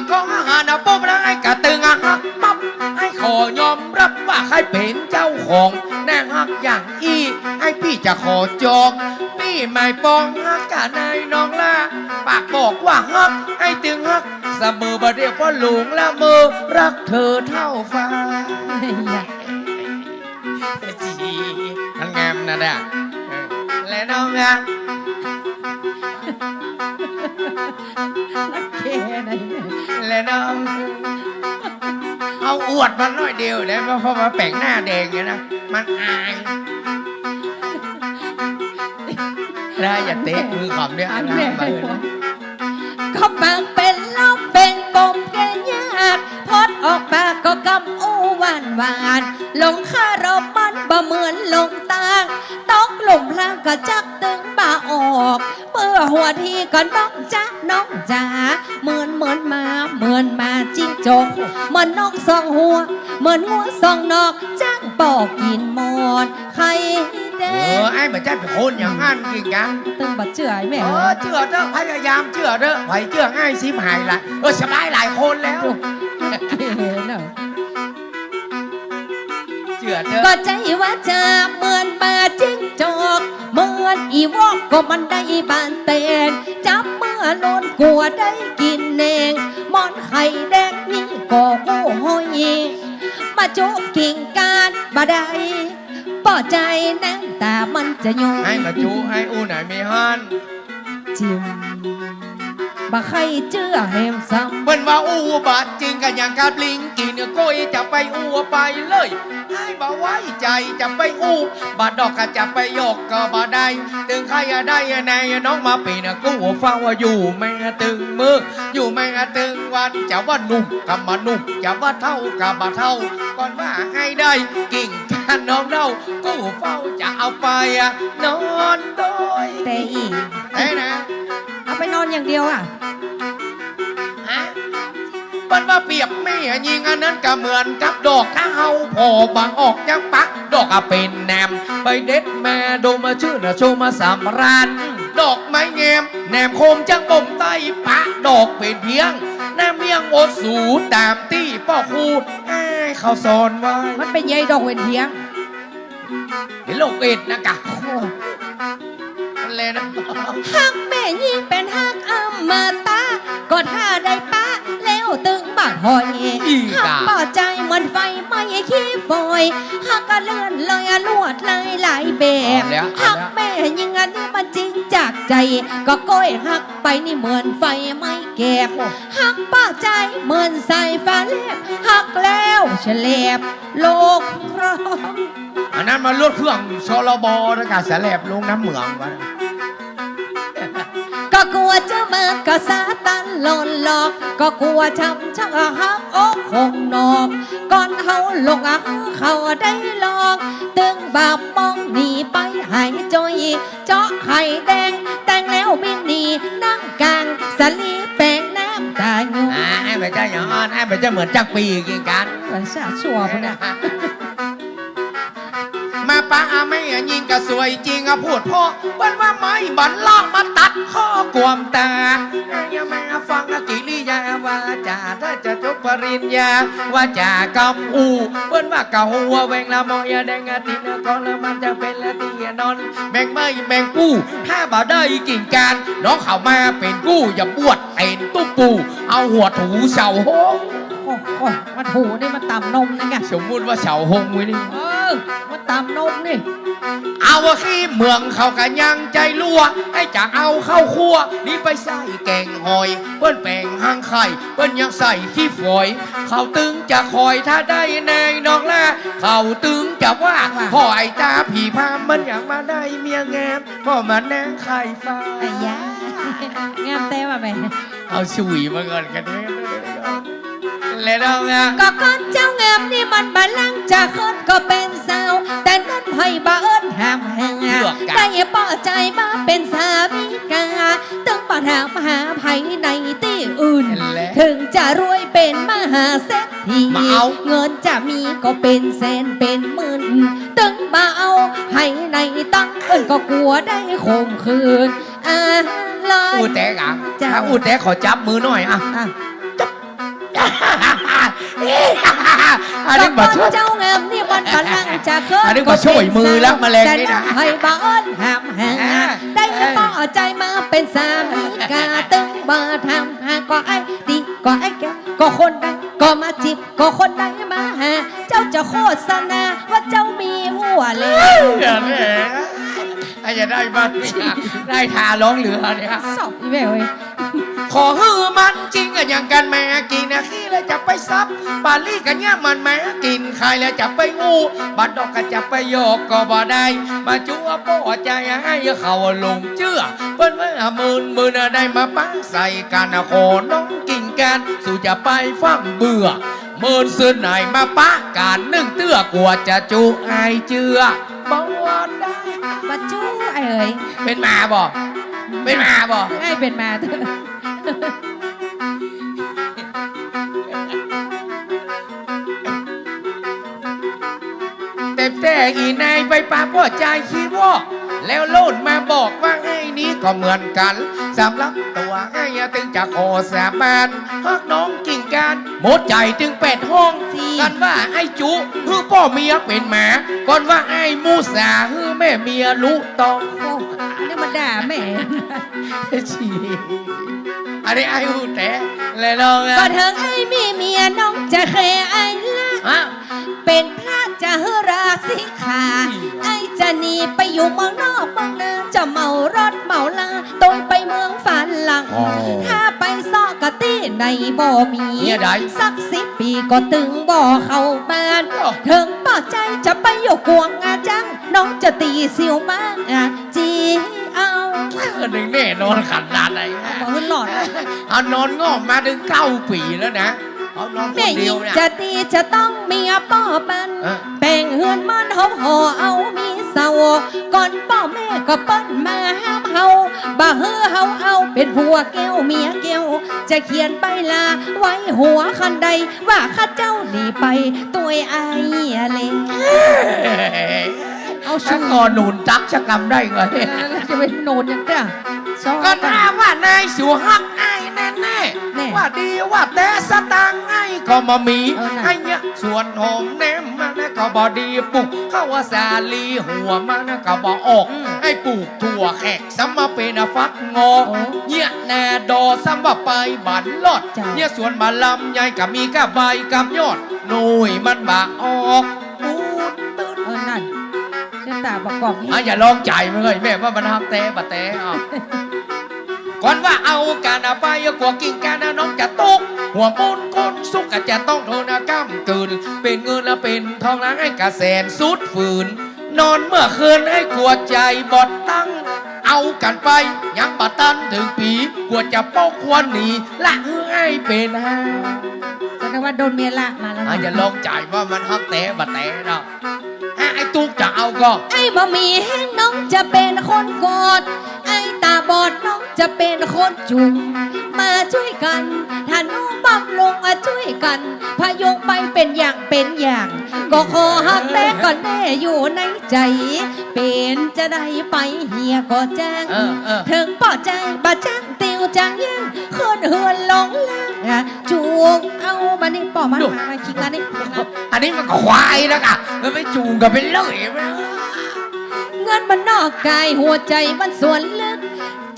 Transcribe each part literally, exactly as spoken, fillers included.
ก็หันปุ๊บแล้วไอ้ก็ตึงอะฮักปั๊บ ไอ้ขอยอมรับว่าใค่เป๋นเจ้าของ น่าฮักอย่างอี้ ไอ้ปี้จะขอจอง ปี้หมายปองฮักกะนายน้องละ ปากบอกว่าฮัก ไอ้ตึงฮักเสมอ บ่าเดี่ยวป้อหลงละเมอ รักเธอเท่าฟ้า จี มันงามนะเด้อ เออ และน้องอะ รักแค่ไหนเนี่ย และน้อง เอาอวดมันหน้อยเดียวได้ไหม เพราะว่าแป๋งหน้าแดงเนี่ยนะ มันอาย แล้วอย่าเตะมือขำเนี่ย อันแน่ นะ ก็ปากเป๋นลมเป๋นปมแก้ยาก พอดออกปากก็กำอู้หวานหวาน ลงคารมมันบ่เหมือนลงตาง ตกหลุมพรางก็จักตึงบ่ออก เมื่อหัวทีก็น้องจ๊ะน้องจ๋า เหมือนเหมือนหมา เหมือนหมาจิ้งจก เหมือนนกสองหัว เหมือนงัวสองนอก จ้างปอกกิ๋นหมอนไข่แดง เออ ไอ้บ่ใจ้เป๋นคนอย่างนั้นจริงจัง ตึงบ่เจื้อไอ้แม่ เออ เจื้อเต๊อะ พยายามเจื้อเต๊อะ ใผเจื้อง่ายชิบหายละ เออ สบายหลายคนแล้ว เออ เจื้อเต๊อะ ก็ใจ้ว่าจะเหมือนหมาจิ้งจก เหมือนอี่วอกก็มันได้บานแตน จับเมื่อโน้นกั๋วได้กิ๋นแหนง หมอนไข่แดงนี่ก็กู้ห้อย มาจุกิ่งก้านบ่ได้ ป้อใจ้น้ำต๋ามันจะย้อย ไอ้มาจุ ไอ้อู้ไหนมีฮั่น จิ๋ม บ่ใค่เจื้อแหมซ้ำ เปิ้นว่าอู้บ่จริงก็อย่างกับลิงกิ๋นก้อย จะไปอู้ไปเลย ไอ้บ่ไว้ใจ๋จะไปอู้ บ่ดอกก็จะไปหยอกก็บ่ได้ ตึงใค่ได้แน่น้องมาเป๋นกู้เฝ้า อยู่แม่ตึงมื้อ อยู่แม่ตึงวัน จะว่าหนุ่มก็บ่หนุ่ม จะว่าเฒ่าก็บ่เฒ่า ก่อนว่าไอ้ได้กิ่งก้านน้องเน่า กู้เฝ้าจะเอาไปอะนอนโดย แต่อี๋ เอ้ยนะ เอาไปนอนอย่างเดียวอะ ฮะ เปิ้นว่าเปรียบแม่ญิงอันนั้นก็เหมือนกับดอกกะเฮา ผ่อบ่าออกจักปะ ดอกอะเป๋นแหนม ไปเด็ดมาดมมาชื่นชมมาสำราญ ดอกไม้แงม แหนมคมจังบ่มใต้ปะ ดอกเป๋นเพียง แหนมเพียงอดสูต๋ามตี้ป้อครู อ้ายเขาสอนไว้ มันเป๋นใยดอกเป๋นเพียง เป๋นโรคเอดส์นะกะ โอ้ นั่นแหละนะ ฮักแม่ญิงเป๋นฮักอมตะ ก็ถ้าได้ปะแล้วตึงบ่ถอย อีกอะ ฮักป้อใจ้เหมือนไฟไหม้ขี้ฝอย ฮักก็เลื่อนลอยลวดลายหลายแบบ เอาแล้ว ฮักแม่ญิงอันนี้มันจริงจากใจ๋ ก็ก้อยฮักไปนี่เหมือนไฟไหม้แกบ โอ้ ฮักป้อใจ้เหมือนสายฟ้าแลบ ฮักแล้วแฉลบ ลงคลอง อันนั้นมันรถเครื่อง ชลบ นะกะ แฉลบลงน้ำเหมืองวะ ก็กั๋วเจ้ามันก็สาตันหล่อนหลอก ก็กั๋วช้ำชักหักอกคงนอก ก่อนเฮาลงหักเขาได้ลอง ตึงบ่ามองหนีไปหายจ้อย เจาะไข่แดง แต่งแล้วบินหนี นั่งกลางสาลีแป๋งน้ำต๋าอยู่ อ่า ไอ้บ่ใจ้อย่างอั้น ไอ้บ่ใจ้เหมือนจักปีกิ๋นกั๋น เหมือนซะชั่วพุ้นนะ มาปะอาแม่ญิงก็สวยจริงอะ พูดเพราะเปิ้นว่าไม้บรรเลาะมาตัดข้อความต๋า อย่ามาฟังกิริยาวาจ๋า ถ้าจะจบปริญญาวาจ๋ากำอู้ เปิ้นว่ากะหัวแหว่งละมอยาแดงอาทิตย์นะ ก็ละมันจะเป๋นละตี้นอน แบ่งไม้แบ่งปู ถ้าบ่ได้กิ๋นกั๋น น้องเขามาเป๋นกู้ อย่าบวชเป๋นตุ๊ปู่ เอาหัวถูเสาโฮง โอ้โห มาถูนี่มาต๋ำนมนะแก สมมุติว่าเสาโฮงไว้นี่ เออ มาต๋ำนมนี่ เอาว่าขี้เมืองเขาก็ยังใจ๋ลัว ไอ้จะเอาข้าวคั่ว นี่ไปใส่แก๋งหอย เปิ้นแป๋งหังไข่ เปิ้นยังใส่ขี้ฝอย เขาตึงจะคอยถ้าได้แน่น้องละ เขาตึงจะว่า ว่า พ่อไอ้ต๋าผีพรามมันอยากมาได้เมียงาม ก็มานั่งไข่ฟ้า ไอ้ยะ งามแต๊ว่ะแม่ เอาสวีมาก่อนกันแม่ และเรานะ ก็คนเจ้างามนี่มันบ่ลังจะคนก็เป๋นสาว แต่นั้นไผบ่เอิ้นหามหา เลือกกัน ได้ป้อใจ๋มาเป๋นสามีกา ตึงบ่ถามหาไผในตี้อื่น และ ถึงจะรวยเป๋นมหาเศรษฐี มาเอา เงินจะมีก็เป๋นแสนเป๋นหมื่น ตึงบ่เอาไผในตังค์อื่น ก็กั๋วได้ข่มขืน อ่า ลอย อู้แต๊กอะ จ้ะ ถ้าอู้แต๊กขอจับมือหน่อยอะ อ่ะ จับ อันนี้บ่ช่วย เจ้างามนี่มันบ่ลังจะเคิด อันนี้บ่ช่วยมือแล้ว แมลงนี่นะ จะให้บ่เอิ้นหามหา อ่า ได้ เออ ป้อใจมาเป๋นสามีก๋า ตึงบ่ถามหาก็ไอ้ดีก็ไอ้แก่ ก็คนใดก็มาจีบ ก็คนใดมาหา เจ้าจะโฆษณาว่าเจ้ามีหัวเลย เอ้ย อย่าเลย ไอ้อย่าได้บ้าง ได้ทาร้องเหลือเนี่ย สอบอีแม่เว้ย ขอหื้อมันจริงอะอย่างกันแม่กิ๋นนะ ขี้แล้วจะไปซับ ปาลี่กันเนี่ยมันแม่กิ๋น ใครแล้วจะไปอู้ บัดดอกก็จะไปหยอกก็บ่ได้ มาจั๊วป้อใจให้เขาหลงเจื้อ เปิ้นว่าหมื่นหมื่นได้มาปะใส่กั๋น ขอน้องกิ๋นกั๋น สูจะไปฟั่งเบื่อ เมินซื่อไหนมาปะกั๋นนึ่งเตื้อ กั๋วจะจุไอ้เจื้อ บ่ได้ บ่จุไอ้เอ๋ย เป๋นหมาบ่ เป๋นหมาบ่ ไอ้เป๋นหมาเถอะ แต่ แต่อีนายไปปะป้อใจขี้วอก แล้วโลดมาบอกว่าไอ้นี้ก็เหมือนกั๋น สำหรับตั๋วไอ้อะตึงจะขอสาบาน ฮักน้องกิ๋นกั๋น หมดใจ๋ตึงแปดห้อง สิ กั๋นว่าไอ้จุ หื้อป้อเมียเป๋นหมา ก่อนว่าไอ้มุสา หื้อแม่เมียลุตอง โอ้ อันนี้มาด่าแม่ อันนี้ไอ้อู้แต๊แลน้องนะ ก็เถิงไอ้มีเมียน้องจะแค่ไอ้ละ ฮะ เป๋นพระจะหื้อลาสิกขา ไอ้จะหนีไปอยู่เมืองนอกเมืองนา จะเหมารถเหมาลา โตยไปเมืองฝรั่ง อ๋อ ถ้าไปเซาะกะตี้ไหนบ่มี เนี่ยได้ สักสิบปี๋ก็ตึงบ่เข้าบ้าน อ๋อ เถิงป้อใจจะไปอยู่กวงอาจัง น้องจะตี๋สิวมาจีเอา เออ นี่แน่นอนขนาดไหน บ่หื้อหลอด เอานอนงอกมาตึงเก้าปี๋แล้วนะ เอานอนคนเดียวเนี่ย แม่ญิงจะดีจะต้องเมียป้อมัน เออ แป๋งเฮือนมันเฮาห่อเอามีเสา ก่อนป้อแม่ก็เปิ้นมาห้ามเฮา บ่หื้อเฮาเอาเป๋นผัวแก้วเมียแก้ว จะเขียนใบลาไว้หัวคันได ว่าข้าเจ้าหนีไปตวยอ้ายเลย เอา ถ้า ชื่อ ก่อนหนุนตักจะกำได้ไง เออ แล้วจะไปหนุนอย่างเนี้ย ชอบ ก็ถ้าว่านายสูฮักอ้ายแน่ๆ แน่ ว่าดีว่าแต๊สตางค์อ้ายก็บ่มี เออ น่ะ ไอ้เนี่ยสวนหอมแหนมมันนะก็บ่ดี ปลูกข้าวสาลีหัวมันนะก็บ่ออก อืม ไอ้ปลูกถั่วแขกซ้ำมาเป๋นฟักงอก โอ้ เนี่ยนาดอซ้ำมาไปบันรอด จ้ะ เนี่ยสวนบ่าลำไยก็มีก้าใบกับยอด หน่วยมันบ่ออก ปูดตึ๊ด เออ นั่น เส้นตาประกอบนี่ อ่ะ อย่าลองใจมันเลย แม่ว่ามันฮักแต๊บ่แต๊ เอา ก่อนว่าเอากั๋นไป กั๋วกิ๋นกั๋นนะ น้องจะตุ๊ก หัวมุนคนสุขก็จะต้องทนก้ำกื๋น เป๋นเงินละเป๋นทองละไอ้กะแสนสุดฝืน นอนเมื่อคืนไอ้กั๋วใจ๋บ่ตั้ง เอากั๋นไปยังบ่ตันเถิงปี๋ กั๋วจะปกควรหนี ละหื้อไอ้เป๋นห้า แสดงว่าโดนเมียละมาแล้ว อ่ะ นะ อย่าลองใจว่ามันฮักแต๊บ่แต๊เนาะ อ่ะ ไอ้ตุ๊กจะเอาก็ ไอ้บ่มีแฮงน้องจะเป๋นคนกอด ไอ้ต๋าบอดน้องจะเป๋นคนจุ่ม มาจ้วยกั๋น ธนุบำรุง อ่ะ จ้วยกั๋น พยุงไปเป๋นอย่างเป๋นอย่าง ก็ขอฮักแต๊ก็แน่อยู่ในใจ๋ เป๋นจาใดไปเหียก็จ้าง เออ เออ เถิงป้อใจ๋บ่จ้าง ติวจางแย่ง ขึ้นเฮือนลงล่าง อ่ะ จูงเอามานี่ ป้อมา ดู มา มาคิงละนี่ อันนี้มันควายนะกะ มันไปจูงกันไปเลย เงินมันนอกก๋าย หัวใจ๋มันส่วนลึก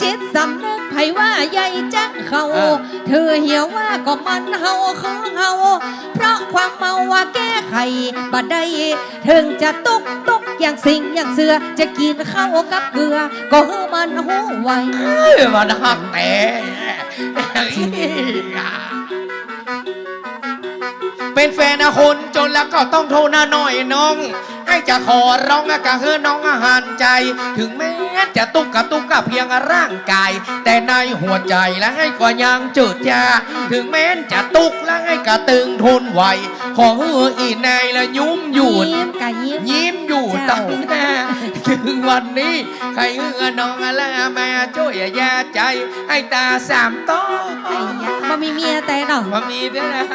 จิตสำนึกใผว่าใหญ่จักเขา เออ ถือเหียว่าก็มันเฮาคือเฮา เพราะความเมาว่าแก้ไขบ่ได้ เถิงจะตุ๊กตุ๊กอย่างสิงอย่างเสือ จะกิ๋นข้าวกับเกลือ ก็หื้อมันฮู้ไว้ เอ้ย มันฮักแต๊ เป๋นแฟนคนจนแล้วก็ต้องทนหน่อยน้อง ไอ้จะขอร้องกะหื้อน้องหันใจ๋ เถิงแม้จะตุ๊กกะตุ๊กกะเพียงร่างก๋าย แต่ในหัวใจ๋ละไอ้ก็ยังเจิดจ้า เถิงแม้จะตุ๊กละไอ้ก็ตึงทนไหว ขอหื้ออีนายละยิ้มอยู่ ยิ้มกะยิ้ม ยิ้มอยู่ เจ้า ตั้งหน้า เถิงวันนี้ ใค่หื้อน้องละมาจ้วยยาใจ๋ ไอ้ต๋าสามต้อ ไอ้ยะ บ่มีเมียแต๊เนาะ บ่มีแต๊นะ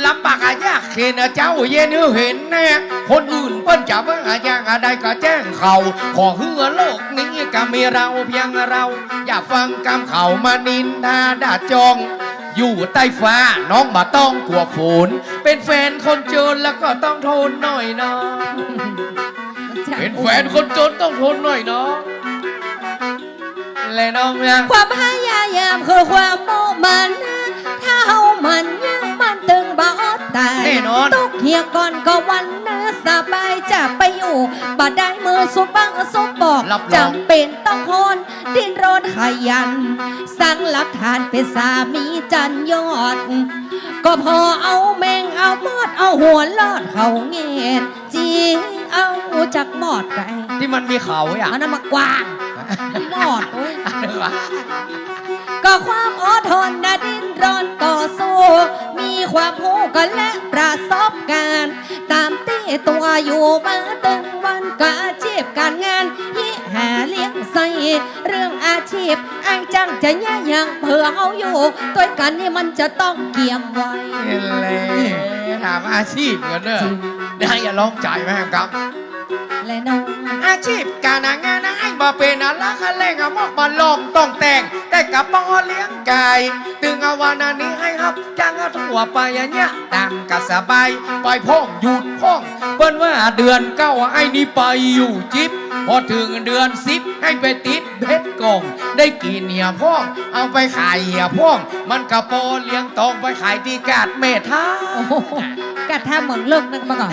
ลำบากอะยากเข็ญอะเจ้า เย้ยหื้อเห็นแน่ คนอื่นเปิ้น จะว่าอย่างใดก็แจ้งเขา ขอหื้อโลกนี้ก็มีเราเพียงเรา อย่าฟังกำเขามานินทาด่าจอง อยู่ใต้ฟ้าน้องบ่ต้องกลัวฝน เป็นแฟนคนจนแล้วก็ต้องทนหน่อยเนาะ เป็นแฟนคนจนต้องทนหน่อยเนาะ และน้องนะ ความพยายามคือความมุ่งมั่นนะ ถ้าเฮาหมั่นยากมันตึงบ่อดต๋าย แน่นอน ตุ๊กเหียก่อนก็วันหน้าสบาย จะไปอยู่บ่ได้มือสุบังสุบบอก รับรอง จ๋ำเป๋นต้องทน ดิ้นรนขยัน สร้างหลักฐานเป๋นสามีจันยอด ก็พอเอาแมงเอามอดเอาหัวรอดเขาแง่น จริง เอาจักมอดไก่ ตี้มันมีเขาอะ อันนั้นมากวาง มอด โอ๊ย อันนั้นวะ ก็ความอดทนนะดิ้นรนต่อสู้ มีความฮู้ก็และประสบการณ์ ต๋ามตี้ตั๋วอยู่มาตึงวัน ก็อาชีพก๋านงาน ฮิหาเลี้ยงใส้ เรื่องอาชีพ ไอ้จ้างจะแย่ยังเผื่อเฮาอยู่ ตวยกั๋นนี่มันจะต้องเกียมไว้ นี่แหละ ถามอาชีพก่อนเนอะ จริง ได้อย่าร้องใจแม่งครับ และน้อง อาชีพก๋านงานนะไอ้บ่เป๋นอะลักแหล่งอะมอกบ่ลองต้องแต่ง แต่กะปอเลี้ยงไก่ ตึงเอาวันนี้ไอ้ฮับจ้างทั่วไปอะเนี่ย ต๋ามกะสบาย ไปพ่องหยุดพ่อง เปิ้นว่าเดือนเก้าไอ้นี่ไปอยู่จิ๊บ พอเถิงเดือนสิบไอ้ไปติดเบ็ดก่อง ได้กิ๋นเหียพ่อง เอาไปขายเหียพ่อง มันกะปอเลี้ยงต๋องไปขายตี้กาดแม่ท้า โอ้โห กาดท่าเหมืองเลิกนึกมาก่อน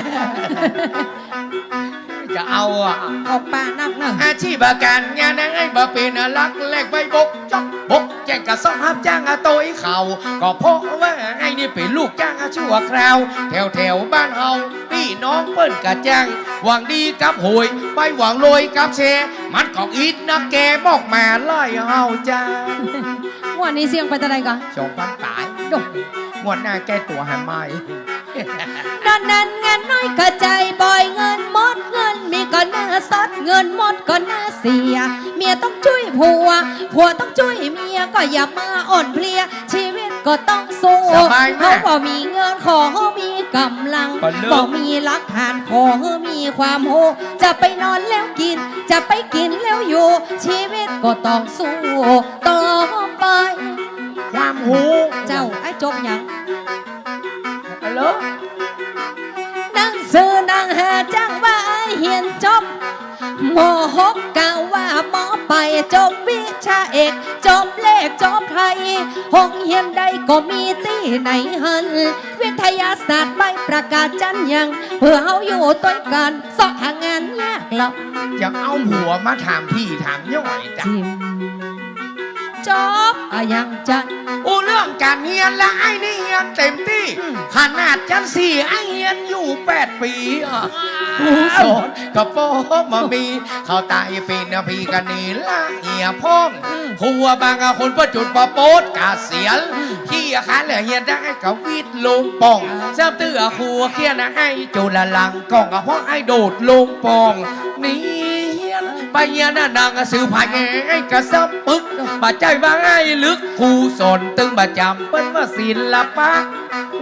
จะเอาอะ ออกป่านักเนอะ อาชีพก๋านงานนะไอ้บ่เป๋นอะลักแหล่งไปบกจอกบกแจ้งกะซ่องฮับจ้างอะโตยเขา ก็เพราะว่าไอ้นี่เป๋นลูกจ้างอะชั่วคราว แถวแถวบ้านเฮา ปี้น้องเปิ้นกะจ้าง หวังดีกับหวย ไปหวังรวยกับแชร์ มันก็อิดนักแกมอกมาไล่เฮาจ้า งวดนี้เสี่ยงไปเต้าใดก่อ สองปันต๋าย โดด งวดหน้าแก้ตั๋วหาใหม่ นั้นนั้นงานน้อยก็ใจบ่อย เงินหมดเงินมีก็หน้าสด เงินหมดก็หน้าเสีย เมียต้องจ้วยผัว ผัวต้องจ้วยเมีย ก็อย่ามาอ่อนเพลีย ชีวิตก็ต้องสู้ สบายมาก เฮาบ่มีเงินขอเฮามีก๋ำลัง ปะเลิก บ่มีหลักฐานขอเฮามีความฮู้ จะไปนอนแล้วกิ๋น จะไปกิ๋นแล้วอยู่ ชีวิตก็ต้องสู้ต่อไป ความฮู้ เจ้า ไอ้จบหยัง ฮัลโหล หนังสือหนังหาจ้างว่าไอ้เฮียนจบ ม.หก กะว่าหมอไป จบวิชาเอก จบเลข จบไทย โฮงเฮียนใดก็มีตี้ไหนหั้น วิทยาศาสตร์ใบประกาศจันทร์ยัง เผื่อเฮาอยู่ตวยกั๋น เซาะหางานยากลำ จะเอาผัวมาถามพี่ถามน้อยจ้ะ จิม จบอะยังจัน อู้เรื่องก๋านเฮียนละไอ้นี่เฮียนเต็มตี้ อืม ขนาดจันสี่ไอ้เฮียนอยู่แปดปี๋อะ ครูสอนกะปอบ่มี เขาต๋ายเป๋นอะผีกะหนีละเหียพ่อง อืม ครูบางอะคนประจุดประโปดเกษียณ อืม ขี้อะขานเหลือเฮียนได้กะวิทย์ลงป่อง อ่า ซ้ำตื้ออะครูเคียนอะไอ้จุลลังกองกะเพราะไอ้โดดลงป่อง หนีเฮียน ไปเฮียนน่ะหนังสือผาแยงไอ้กะซ้ำปึก บ่ใจ้ว่าไอ้ลึก ครูสอนตึงประจ๋ำ เปิ้นว่าศิลปะ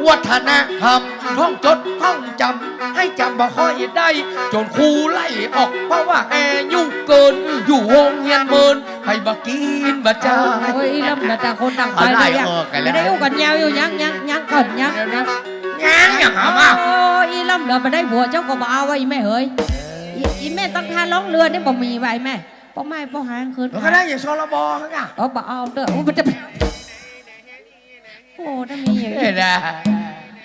วัฒนธรรม ท่องจดท่องจ๋ำ ไอ้จ๋ำบ่ค่อยได้ จ๋นครูไล่ออก เพราะว่าอายุเกิน อยู่โฮงเฮียนเมิน ใผบ่กิ๋นบ่จาย โอ้ย อีล่ำเหลือต่างคนต่างไป เอาไล่ เลยอะ ออกกั๋นแล้ว บ่ได้อู้กั๋นยาวอยู่ ยัง ยัง ยังก่อน ยัง ยัง ยัง ยังหามา โอ้ย อีล่ำเหลือบ่ได้ผัวเจ้าก็บ่เอาอะ อีแม่เหย อี อีแม่ตั้งท่าล่องเรือนี่บ่มีว่ะ อีแม่ ป้อไม้ป้อหางคืน มันก็ได้อย่าง ชลบ เหมือนกัน เออ บ่เอาเด้อ โอ้ มันจะ โอ้ ถ้ามีอย่างนี้ เห็นนะ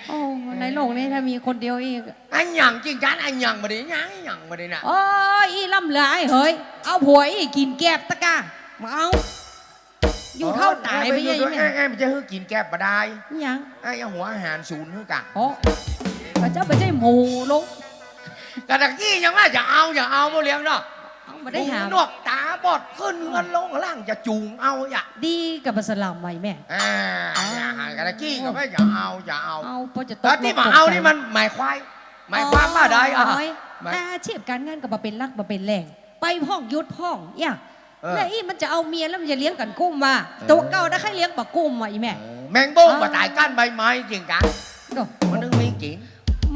โอ้ ในโลกนี้ถ้ามีคนเดียวอีก อันหยังจริงจัง อันหยังบ่ได้ หยัง หยังบ่ได้น่ะ โอ้ย อีล่ำเหลือไอ้เหย เอาผัวอี้กิ๋นแกบตะก้า มาเอา อยู่เฒ่าต๋ายไป เออ ไปอยู่ ยังไง เอ้ย เอ้ย มันจะหื้อกิ๋นแกบบ่ได้ หยัง ไอ้เอาหัวอาหารศูนย์หื้อก่ะ โอ้ พระเจ้าบ่ใจ้หมูลง กะตะกี้ยังว่าจะเอา จะเอาบ่เลี้ยงเนาะ เอาบ่ได้หา หูหนวกต๋าบอด ขึ้นเฮือนลงล่างจะจูงเอาอะ ดีกับบ่สลำไว้แม่ อ่า อ่า กะตะกี้ก็ว่าจะเอา จะเอา เอา พอจะตก แล้วตี้บ่เอานี่มันหมายความ หมายความว่าใดอะ อ๋อ หมาย อาชีพก๋านงานก็บ่เป๋นหลักบ่เป๋นแหล่ง ไปพ่องหยุดพ่อง เอี้ย เออ แล้วอี้มันจะเอาเมียแล้วมันจะเลี้ยงกั๋นกุ้มวะ เออ ตั๋วเก่าได้ใค่เลี้ยงบ่กุ้มวะ อีแม่ เออ แมงโบ้ง เออ บ่ต๋ายก้านใบไม้จริงจัง โอ้ มันนึ่งมีกิ๋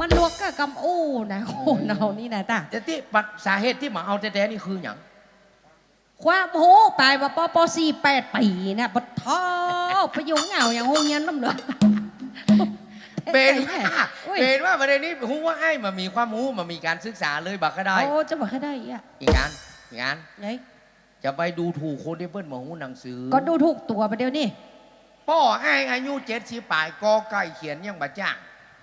น มันลวกก้ากำอู้นะ คนเฮานี่นะต้า แต่ตี้ปัดสาเหตุตี้บ่เอาแต๊ๆ นี่คือหยัง ความฮู้ไปว่า ป.ป.สี่ แปดปี๋นะ ปะโถ ไปอยู่เหง้าอย่างโฮงเฮียนน้ำเหลือง เป๋นว่า โอ้ย เป๋นว่าประเด็นนี้ฮู้ว่าอ้ายบ่มีความฮู้ บ่มีก๋านศึกษาเลย บ่ค่อยได้ โอ้ จะบ่ค่อยได้อีกอะ อีกอัน อีกอัน ไง จะไปดูถูกคนตี้เปิ้นบ่ฮู้หนังสือ ก็ดูถูกตั๋วไปเดี๋ยวนี้ ป้ออ้ายอายุเจ็ดสิบป๋าย ก.ไก่ เขียนยังบ่จ้าง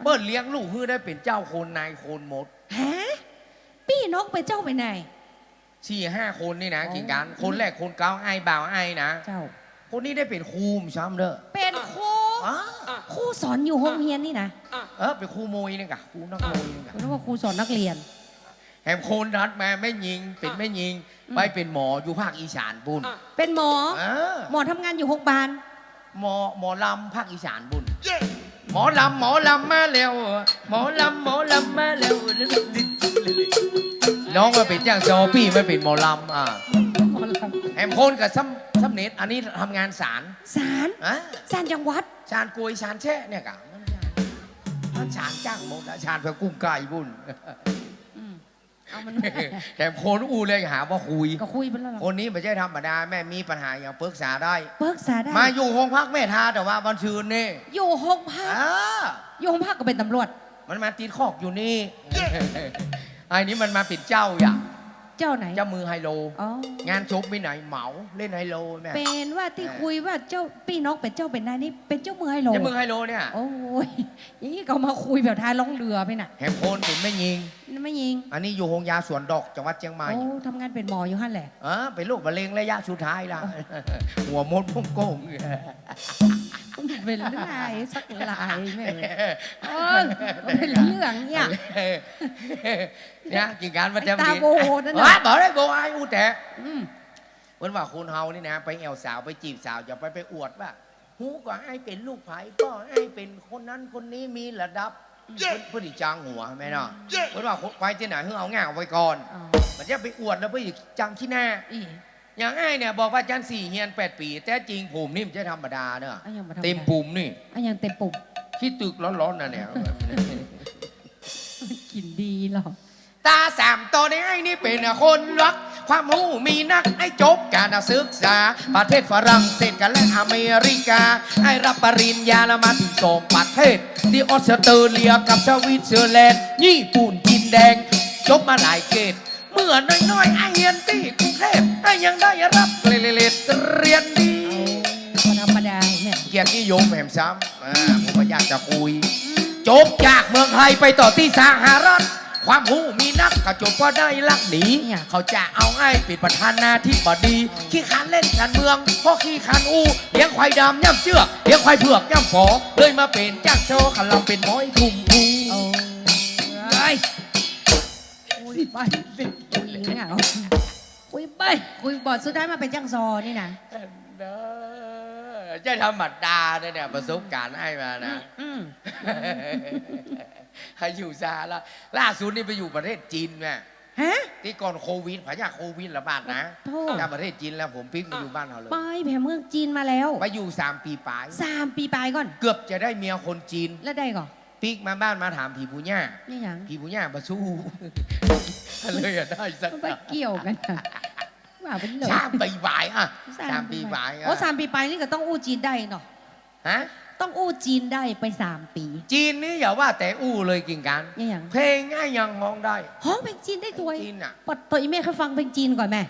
เปิ้นเลี้ยงลูกหื้อได้เป๋นเจ้าคนนายคนหมด ฮะ ปี้น้องเป๋นเจ้าเป๋นนาย สี่ห้าคนนี่นะ โอ้ กิ่งการ คนแรกคนเก๊า อ้ายบ่าวอ้ายนะ เจ้า คนนี้ได้เป๋นครูซ้ำเด้อ เป๋นครู อ๋อ ครูสอนอยู่โฮงเฮียนนี่นะ เออ เป๋นครูมวยนี่กะ ครูนักมวยนี่กะ นึกว่าครูสอนนักเรียน แหมคนถัดมาแม่ญิง เป๋นแม่ญิง อ่ะ ไปเป๋นหมออยู่ภาคอีสานปู้น เป๋นหมอ เออ หมอทำงานอยู่โฮงบาล หมอ หมอลำภาคอีสานปู้น หมอลำ หมอลำมาแล้ว หมอลำ หมอลำมาแล้ว น้องมาเป๋นจ้างซอ ปี้มาเป๋นหมอลำ อ่ะ หมอลำ แหมคนกะซ้ำ ซ้ำเน็ต อันนี้ทำงานศาล ศาล ฮะ ศาลจังหวัด ศาลกวย ศาลแช่เนี่ยกะ มันศาลจ้างหมดนะ ศาลไปกุ้งไก่ปู้น อืม เอามัน แถมคนอู้เลยหาว่าคุย ก็คุยไปแล้วเหรอ คนนี้บ่ใจ้ธรรมดา แม่มีปัญหาหยังปรึกษาได้ ปรึกษาได้ มาอยู่โฮงพักแม่ทา แต่ว่าวันซืนนี่ อยู่โฮงพัก อ่า อยู่โฮงพักก็เป๋นตำรวจ มันมาติดคอกอยู่นี่ ไอ้นี่มันมาเป๋นเจ้าอย่าง เจ้าไหน เจ้ามือไฮโล อ๋อ งานศพมีไหนเหมาเล่นไฮโลแม่ เป๋นว่าตี้ เออ คุยว่าเจ้า ปี้น้องเป๋นเจ้าเป๋นนายนี่ เป๋นเจ้ามือไฮโล เจ้ามือไฮโลเนี่ย โอ้ย อย่างนี้ก็มาคุยแบบท้ายล่องเรือไปน่ะ แหมคนเป๋นแม่ญิง แม่ญิง อันนี้อยู่โฮงยาสวนดอก จังหวัดเจียงใหม่ โอ้ ทำงานเป๋นหมออยู่หั่นแหละ เออ เป๋นโรคมะเร็งระยะสุดท้ายละ เออ หัวมดฮ่องกง เป๋นเรื่องสักหลายแม่ เออ เป๋นเรื่องเนี่ย เนี่ย กิ่งการประจำ ตาโบนั่นน่ะ เอ้ย บ่ได้โบ อ้ายอู้แต๊ อืม เปิ้นว่าคนเฮานี่นะ ไปแอ่วสาว ไปจีบสาว จะไป ไปอวดว่า ฮู้ก่ออ้ายเป๋นลูกใผ ป้ออ้ายเป๋นคนนั้นคนนี้ มีระดับ เปิ้น เปิ้นสิจังหัวแม่เนาะ เปิ้นว่าไปตี้ไหนหื้อเอาง่าออกไปก่อน อ๋อ มันจะไปอวดแล้วเปิ้นสิจังขี้หน้า อี อย่างอ้ายเนี่ยบอกว่าจันทร์สี่เฮียนแปดปี๋ แต๊จริงผมนี่มันจะธรรมดาเนาะ อะหยังบ่ธรรมดา เต็มปุ่มนี่ อะหยังเต็มปุ่ม ขี้ตึกร้อนๆ น่ะเนี่ย กิ๋นดีเหรอ ต๋าสามต่อในอ้ายนี่เป๋นคนรัก ความฮู้มีนัก อ้ายจบก๋านศึกษา ประเทศฝรั่งเศสกับและอเมริกา อ้ายรับปริญญาแล้วมาถึงสองประเทศ ตี้ออสเตรเลียกับสวิตเซอร์แลนด์ ญี่ปุ่นจีนแดง จบมาหลายเกรด เมื่อน้อยๆ อ้ายเฮียนตี้กรุงเทพฯ อ้ายยังได้รับเกรดเรียนดี บ่ธรรมดาเนี่ย เกียรตินิยมแหมซ้ำ อ่า ผมก็อยากจะคุย จบจากเมืองไทยไปต่อตี้สหรัฐ ความฮู้มีนัก ก็จบเพราะได้ลักหนี เนี่ย เขาจะเอาอ้ายเป๋นประธานาธิบดี ขี้คร้านเล่นก๋านเมือง เพราะขี้คร้านอู้ เลี้ยงควายดำย่ำเจื้อก เลี้ยงควายเผือกย่ำฝอ เลยมาเป๋นจ้างซอ ขะลำเป๋นหมอไอ้ทุ่มภู โอ้ย เฮ้ย คุยไป คุยเนี่ย คุยไป คุยบ่ สุดท้ายมาเป๋นจ้างซอนี่นะ เออ ใจ้ธรรมดาเนี่ย ประสบก๋ารณ์อ้ายมานะ อืม อืม ไปอยู่สหรัฐ ล่าสุดนี่ไปอยู่ประเทศจีนมา ฮะ ตี้ก่อนโควิด พยาธิโควิดระบาดนะ โธ่ จากประเทศจีนแล้วผมปิ๊กมาอยู่บ้านเฮาเลย ไปแผ่เมืองจีนมาแล้ว ไปอยู่สามปี๋ป๋าย สามปี๋ป๋ายก่อน เกือบจะได้เมียคนจีน แล้วได้ก่อ ปิ๊กมาบ้านมาถามผีปู่ย่า นี่หยัง ผีปู่ย่าบ่สู้ เลยอะได้สัก มันไปเกี่ยวกั๋นอะ ว่าไปเลย สามปี๋ป๋ายอะ สามปี๋ป๋าย สามปี๋ป๋ายอะ โอ้ สามปี๋ป๋ายนี่ก็ต้องอู้จีนได้เนาะ ฮะ ต้องอู้จีนได้ไปสามปี๋ จีนนี่อย่าว่าแต่อู้เลยกิ่งการ นี่หยัง เพลงอ้ายยังฮ้องได้ ฮ้องเพลงจีนได้ตวย จีนน่ะ ปัดโตอีแม่ ใค่ฟังเพลงจีนก่อนแม่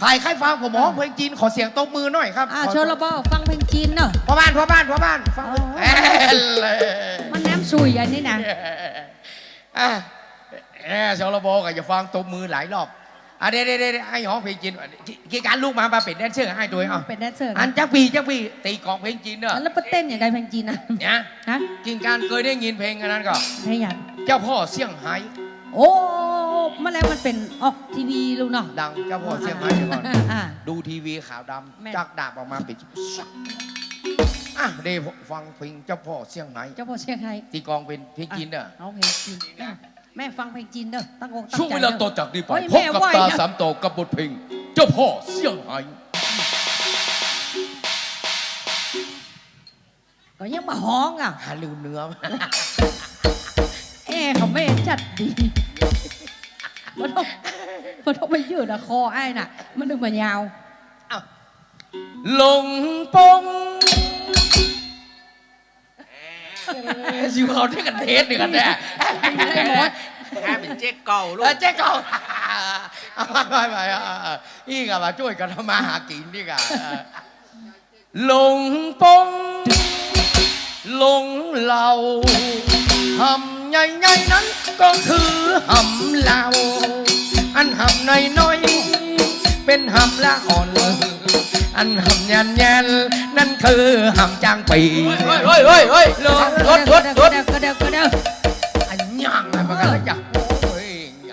ใผใค่ฟังผมฮ้องเพลงจีน ขอเสียงตบมือหน่อยครับ อ่า ขอ ชลบ ฟังเพลงจีนเนาะ พ่อบ้าน พ่อบ้าน พ่อบ้าน ฟัง อ๋อ เอ้ย มันน้ำซุยอันนี้นะ อ่ะ เอ้ย ชลบ ก็อย่าฟังตบมือหลายรอบ อ่ะ เดี๋ยว เดี๋ยว เดี๋ยว ให้ฮ้องเพลงจีน กิ่งการลุกมา มาเป๋นแดนเซอร์ให้ตวย เอา เป๋นแดนเซอร์ อันจักปี้ จักปี้ ตี๋กลองเพลงจีนเนาะ แล้วไปเต้นอย่างใดเพลงจีนนะ เนี่ย ฮะ กิ่งการเกยได้ยินเพลงอันนั้นก่อ เพลงหยัง เจ้าพ่อเซี่ยงไฮ้ โอ้ มาแล้วมันเป๋นออกทีวีลูกเนาะ ดัง เจ้าพ่อเซี่ยงไฮ้ก่อน อ่า ดูทีวีขาวดำ แม่น จักดาบออกมาเป๋น อ่ะ เดี๋ยวฟังเพลงเจ้าพ่อเซี่ยงไฮ้ เจ้าพ่อเซี่ยงไฮ้ ตี๋กลองเป๋นเพลงจีนเนาะ อ่ะ เอาเพลงจีน แม่ฟังเพลงจีนเนาะ ตั้งอกตั้งใจ๋เนาะ ช่วงเวลาต่อจากนี้ไป โอ้ย พบกับ แม่ไหว้ ต๋าสามต่อกับบทเพลงเจ้าพ่อเซี่ยงไฮ้ ก็ยังบ่ฮ้องอะ หาลืมเนื้อ เอ๊ะ เขาแม่จัดดี บ่ต้อง บ่ต้องมายืดอะคออ้ายน่ะ มันนึกมายาว อ้าว หลงปง สิวเขาเทศกั๋นเทศเดียวกั๋นแน่ ไอ้หมอ ให้เป๋นเจ๊กเก่าลูก เออ เจ๊กเก่า เอาไปไป เออ เออ เออ อี้ก็มาจ้วยกั๋นทำมาหากิ๋นดีกว่า เออ หลงปง หลงเหล่า หำใหญ่ๆ นั้นก็คือหำเหล่า อันหำน้อยๆ เป๋นหำละอ่อน อันหำแยนๆ นั้นคือหำจ้างปี้ เฮ้ย เฮ้ย เฮ้ย เฮ้ย หลง หยุด หยุด หยุด กระเดา กระเดา กระเดา อันยังไงมันก็จะ โอ้ย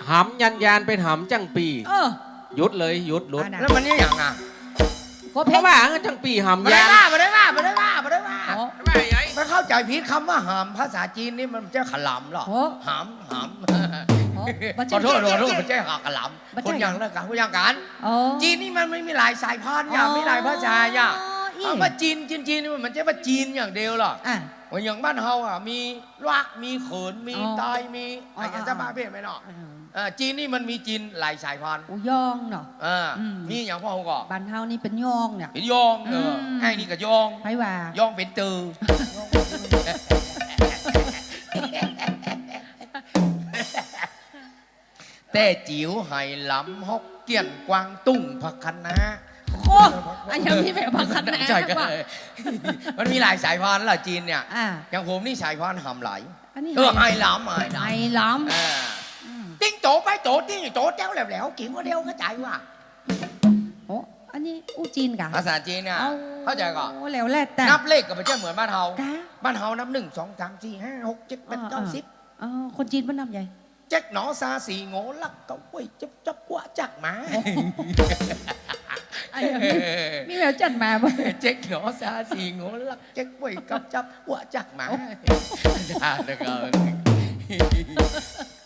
หำแยนๆ เป๋นหำจ้างปี้ เออ หยุดเลย หยุด หยุด อ่ะนะ แล้วมันเนี่ยอย่างอ่ะ ก็เพราะว่าจ้างปี้หำแยน บ่ได้ว่า บ่ได้ว่า บ่ได้ว่า บ่ได้ว่า อ๋อ มันเข้าใจ๋ผิด กำว่าหำภาษาจีนนี่มันบ่ใจ้ขะหลำหรอก โอ้ หำ หำ โอ้ บ่ใจ้ ขอโทษ ขอโทษ บ่ใจ้ขะหลำ บ่ใจ้ คนอย่างเดียวกั๋น คนอย่างกั๋น อ๋อ จีนนี่มันมีหลายสายพันธุ์อ่ะ อ๋อ มีหลายภาษาอ่ะ อี้ คำว่าจีน จีน จีนนี่มันบ่ใจ้ว่าจีนอย่างเดียวหรอก อ่ะ เหมือนอย่างบ้านเฮาอ่ะ มีละ มีเขิน มี อ๋อ ตาย มี อ๋อ อะไรอย่างเงี้ย อ๋อ จะมาเปรียบไหมเนาะ อืม เออ จีนนี่มันมีจีนหลายสายพันธุ์ อู้ ย่องเนาะ เออ อืม มีอย่างพ่อฮู้ก่อ บ้านเฮานี่เป๋นย่องเนี่ย เป๋นย่อง เออ อืม ไอ้นี่ก็ย่อง ไผว่า ย่องเป๋นเต๋อ แต้จิ๋ว ไหหลำ ฮกเกี้ยน กวางตุ้ง ผักคะน้า โอ้ อันยังมีแบบผักคะน้า ใจ้ ว่ะ มันมีหลายสายพันธุ์ละจีนเนี่ย อ่า อย่างผมนี่สายพันธุ์หำไหล อันนี้ เออ ไหหลำ ไหหลำ ไหหลำ เออ อืม ติ๊งโตไปโต ติ๊งโตแต๊วแหลวๆ กิ๋นคนเดียวเข้าใจ๋ว่ะ โอ้ อันนี้อู้จีนก่ะ ภาษาจีนเนี่ย เอา เข้าใจ๋ก่อ โอ้ แล้วแหละแต่ นับเลขก็บ่ใจ้เหมือนบ้านเฮา กะ บ้านเฮานับหนึ่ง สอง สาม สี่ ห้า หก เจ็ด แปด เก้า สิบ เออ คนจีนเปิ้นนับใหญ่ เจ๊กหนอซาสี่โงลักกะเว้ยจับจับกั๋วจักหมา อันนี้มีแววจันมาบ่ เจ๊กหนอซาสี่โงลักเจ๊กเว้ยกับจับกั๋วจักหมา โอ้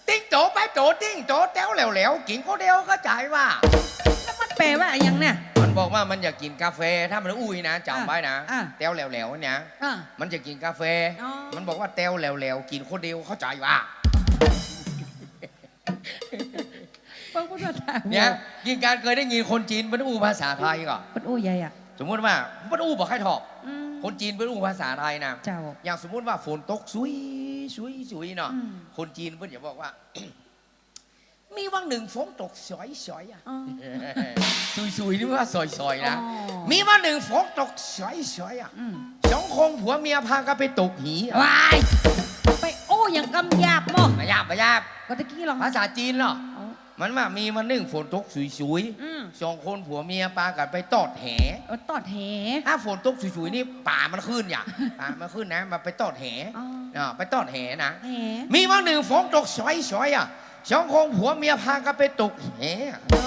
ติ๊งโตไปโต ติ๊งโตแต๊วแหลวๆ กิ๋นคนเดียวเข้าใจ๋ว่ะ แล้วมันแปลว่าอะหยังน่ะ มันบอกว่ามันอยากกิ๋นกาแฟ ถ้ามันอู้อี้นะ จ๋ำไว้นะ อ่ะ อ่ะ แต๊วแหลวๆ เนี่ย อ่ะ มันจะกิ๋นกาแฟ อ๋อ มันบอกว่าแต๊วแหลวๆ กิ๋นคนเดียวเข้าใจ๋ว่ะ เปิ้นพูดภาษา เนี่ย กิ่งการเคยได้ยินคนจีนเปิ้นอู้ภาษาไทยก่อ เปิ้นอู้ใหญ่อะ สมมุติว่าเปิ้นอู้บ่ใค่ถ่อง อืม คนจีนเปิ้นอู้ภาษาไทยนะ เจ้า อย่างสมมุติว่าฝนตกซุย ซุย ซุยเนาะ อืม คนจีนเปิ้นจะบอกว่า มีวันหนึ่งฝนตกซอยๆ อะ อ๋อ ซุยๆ นี่ว่าซอยๆ นะ อ๋อ มีวันหนึ่งฝนตกซอยๆ อะ อืม สองคนผัวเมียพากันไปตกหี ว้าย ไปอู้อย่างกำหยาบหม้อ บ่หยาบ บ่หยาบ ก็ตะกี้ลอง ภาษาจีนเนาะ อ๋อ มันว่ามีวันหนึ่งฝนตกซุยๆ อืม สองคนผัวเมียปากั๋นไปตอดแห เออ ตอดแห ถ้าฝนตกซุยๆ นี่ป๋ามันขึ้นอย่า ป๋ามันขึ้นนะ มันไปตอดแห อ๋อ อ่า ไปตอดแหนะ แห มีวันหนึ่งฝนตกซอยๆ อะ สองคนผัวเมียพากั๋นไปตกแห อ๋อ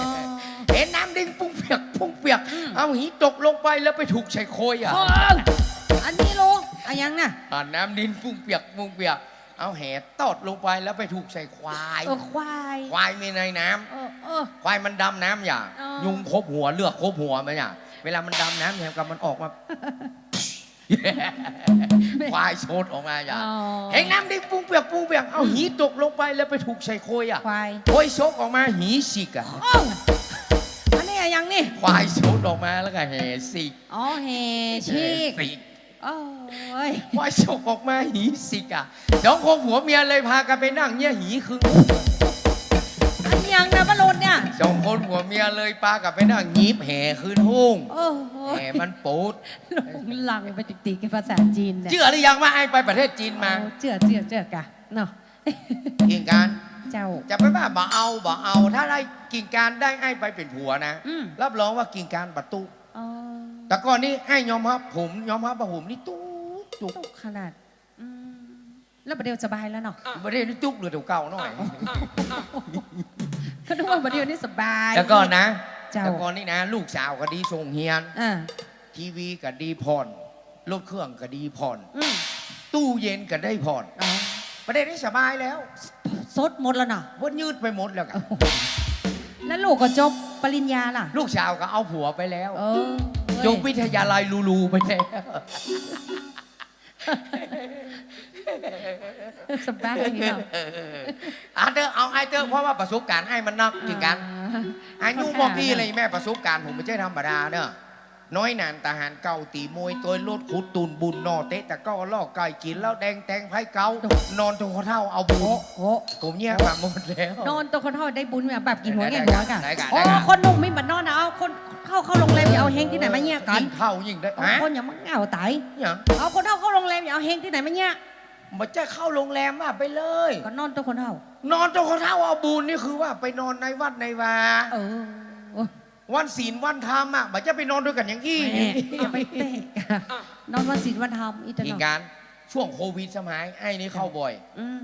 เห็นน้ำดิ้นปุ้งเปียกปุ้งเปียก อืม เอาหีตกลงไปแล้วไปถูกใส่โคลนอะ โอ้ย อันนี้รู้ อะหยังน่ะ อ่า น้ำดิ้นปุ้งเปียกปุ้งเปียก เอาแหตอดลงไปแล้วไปถูกใส่ควาย เออ ควาย ควายมีในน้ำ เออ เออ ควายมันดำน้ำอย่า อ๋อ ยุงคบหัว เลือกคบหัวมันอย่า เวลามันดำน้ำเนี่ย ก็มันออกมา ควายโชดออกมาอย่า อ๋อ เห็นน้ำดิ้นปุ้งเปียกปุ้งเปียก เอา อืม หีตกลงไปแล้วไปถูกใส่โคลนอะ ควาย โคลนโชดออกมา หีฉีกอะ โอ้ อันนี้อะหยังนี่ ควายโชดออกมาแล้วก็แหฉีก อ๋อ แหฉีก แหฉีก โอ้ย ควายโชดออกมา หีฉีกอะ สองคนผัวเมียเลยพากั๋นไปนั่งเยียะหีคืน อะหยังน่ะ บรรลุเนี่ย สองคนผัวเมียเลยปากั๋นไปนั่งเยียะแหคืนห้อง โอ้โห แหมันปูด หลงลังไปติ๊กๆ กับภาษาจีนเนี่ย เจื้อหรือยังว่าอ้ายไปประเทศจีนมา โอ้ เจื้อ เจื้อ เจื้อกะ เนาะ กิ่งการ เจ้า จะไปว่าบ่เอา บ่เอา ถ้าได้กิ่งการได้อ้ายไปเป๋นผัวนะ อืม รับรองว่ากิ่งการบ่ตุ๊ก อ๋อ แต่ก่อนนี้อ้ายยอมฮับ ผมยอมฮับว่าผมนี่ตุ๊ก ตุ๊ก ตุ๊กขนาด อืม แล้วบ่าเดี่ยวสบายแล้วเนาะ บ่าเดี่ยวนี่ตุ๊กเหลือแต่เก่าหน่อย ก็นึกว่าบ่าเดี่ยวนี่สบาย แต่ก่อนนะ เจ้า แต่ก่อนนี่นะ ลูกสาวก็ดีส่งเฮียน อ่า ทีวีก็ดีผ่อน รถเครื่องก็ดีผ่อน อืม ตู้เย็นก็ได้ผ่อน อ๋อ บ่าเดี่ยวนี่สบายแล้ว สดหมดแล้วเนาะ เปิ้นยืดไปหมดแล้วกะ แล้วลูกก็จบปริญญาล่ะ ลูกสาวก็เอาผัวไปแล้ว เออ จบวิทยาลัยหรูๆ ไปแล้ว สบายเนาะ อ่ะเต๊อะ เอาไอ้เต๊อะ เพราะว่าประสบการณ์ไอ้มันนัก อ่า จริงกัน อายุมอกอี้เลยแม่ ประสบการณ์ผมบ่ใจ้ธรรมดาเนาะ น้อยหนานทหารเก่า ตี๋มวย ต่อยรถ ขุดตูนบุญ หน่อเตะตะกร้อ ล่อไก่ กิ๋นเหล้าแดง แตงไพร้เก๋า นอนตรงข้อเฒ่าเอาบุญ โอ้ โอ้ ผมเยียะมาหมดแล้ว นอนตรงข้อเฒ่าได้บุญ แบบกิ๋นหัวแง่หัวก่ะ ได้ก่ะ โอ้ ได้ก่ะ คนหนุ่มมีบ่นอนนะ เอาคนเฒ่าเข้าโรงแรม อย่าเอาเฮงตี้ไหนมาเยียะกั๋น ยิ่งเฒ่ายิ่งได้ เอา ฮะ คนอย่างมึงเหงาต๋าย เนี่ย เอาคนเฒ่าเข้าโรงแรม อย่าเอาเฮงตี้ไหนมาเยียะ บ่ใจ้เข้าโรงแรมว่าไปเลย ก็นอนตรงข้อเฒ่า นอนตรงข้อเฒ่าเอาบุญนี่คือว่าไปนอนในวัดในวา เออ วันศีลวันธรรมอะ บ่ใจ้ไปนอนตวยกั๋นอย่างอี้ แม่ อย่าไปเตะ นอนวันศีลวันธรรม อีตะนอก จริงกัน ช่วงโควิดสมัย ไอ้นี่เข้าบ่อย อืม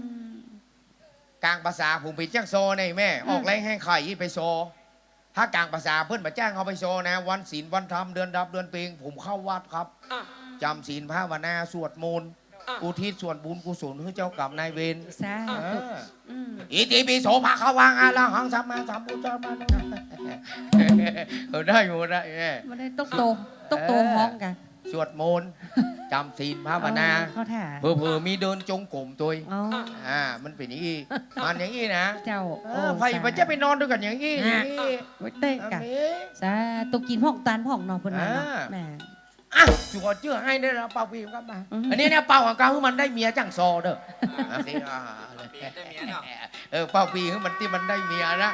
ก๋างพรรษาผมเป๋นจ้างซอไงแม่ อืม ออกแฮงแฮงไข่ไปซอ ถ้าก๋างพรรษาเปิ้นบ่จ้างเฮาไปซอนะ วันศีลวันธรรม เดือนดับเดือนเพ็ง ผมเข้าวัดครับ อ่ะ จ๋ำศีลภาวนา สวดมนต์ อ่ะ อุทิศส่วนบุญกุศลหื้อเจ้ากรรมนายเวร สาธุ เออ อืม อิติปิโสภะคะวัง อะระหังสัมมาสัมพุทธัสสะ เออ ได้หมดนะแม่ บ่ได้ตกโต ตกโตฮ้องกั๋น สวดมนต์ จ๋ำศีลภาวนา เออ เข้าท่า เผลอๆ มีเดินจงกรมตวย อ๋อ อ่า มันเป๋นอย่างอี้ มันอย่างอี้นะ เจ้า เออ โอ้ ใผบ่ใจ้ไปนอนตวยกั๋นอย่างอี้ อ่ะ อย่างอี้ ไว้เตะกั๋น อันนี้ สาธุ กิ๋นพ่องตานพ่องเนาะ เปิ้นว่าเนาะ อ่า แม่ อ่ะ สุขอเจื้อไอ้ได้แล้ว เป่าปี๋กลับมา อืม อันนี้เนี่ย เป่าหางกาหื้อมันได้เมียจ้างซอเด้อ โอเค อ่า เป่าปี๋ได้เมียเนาะ เออ เป่าปี๋หื้อมันตี้มันได้เมียนะ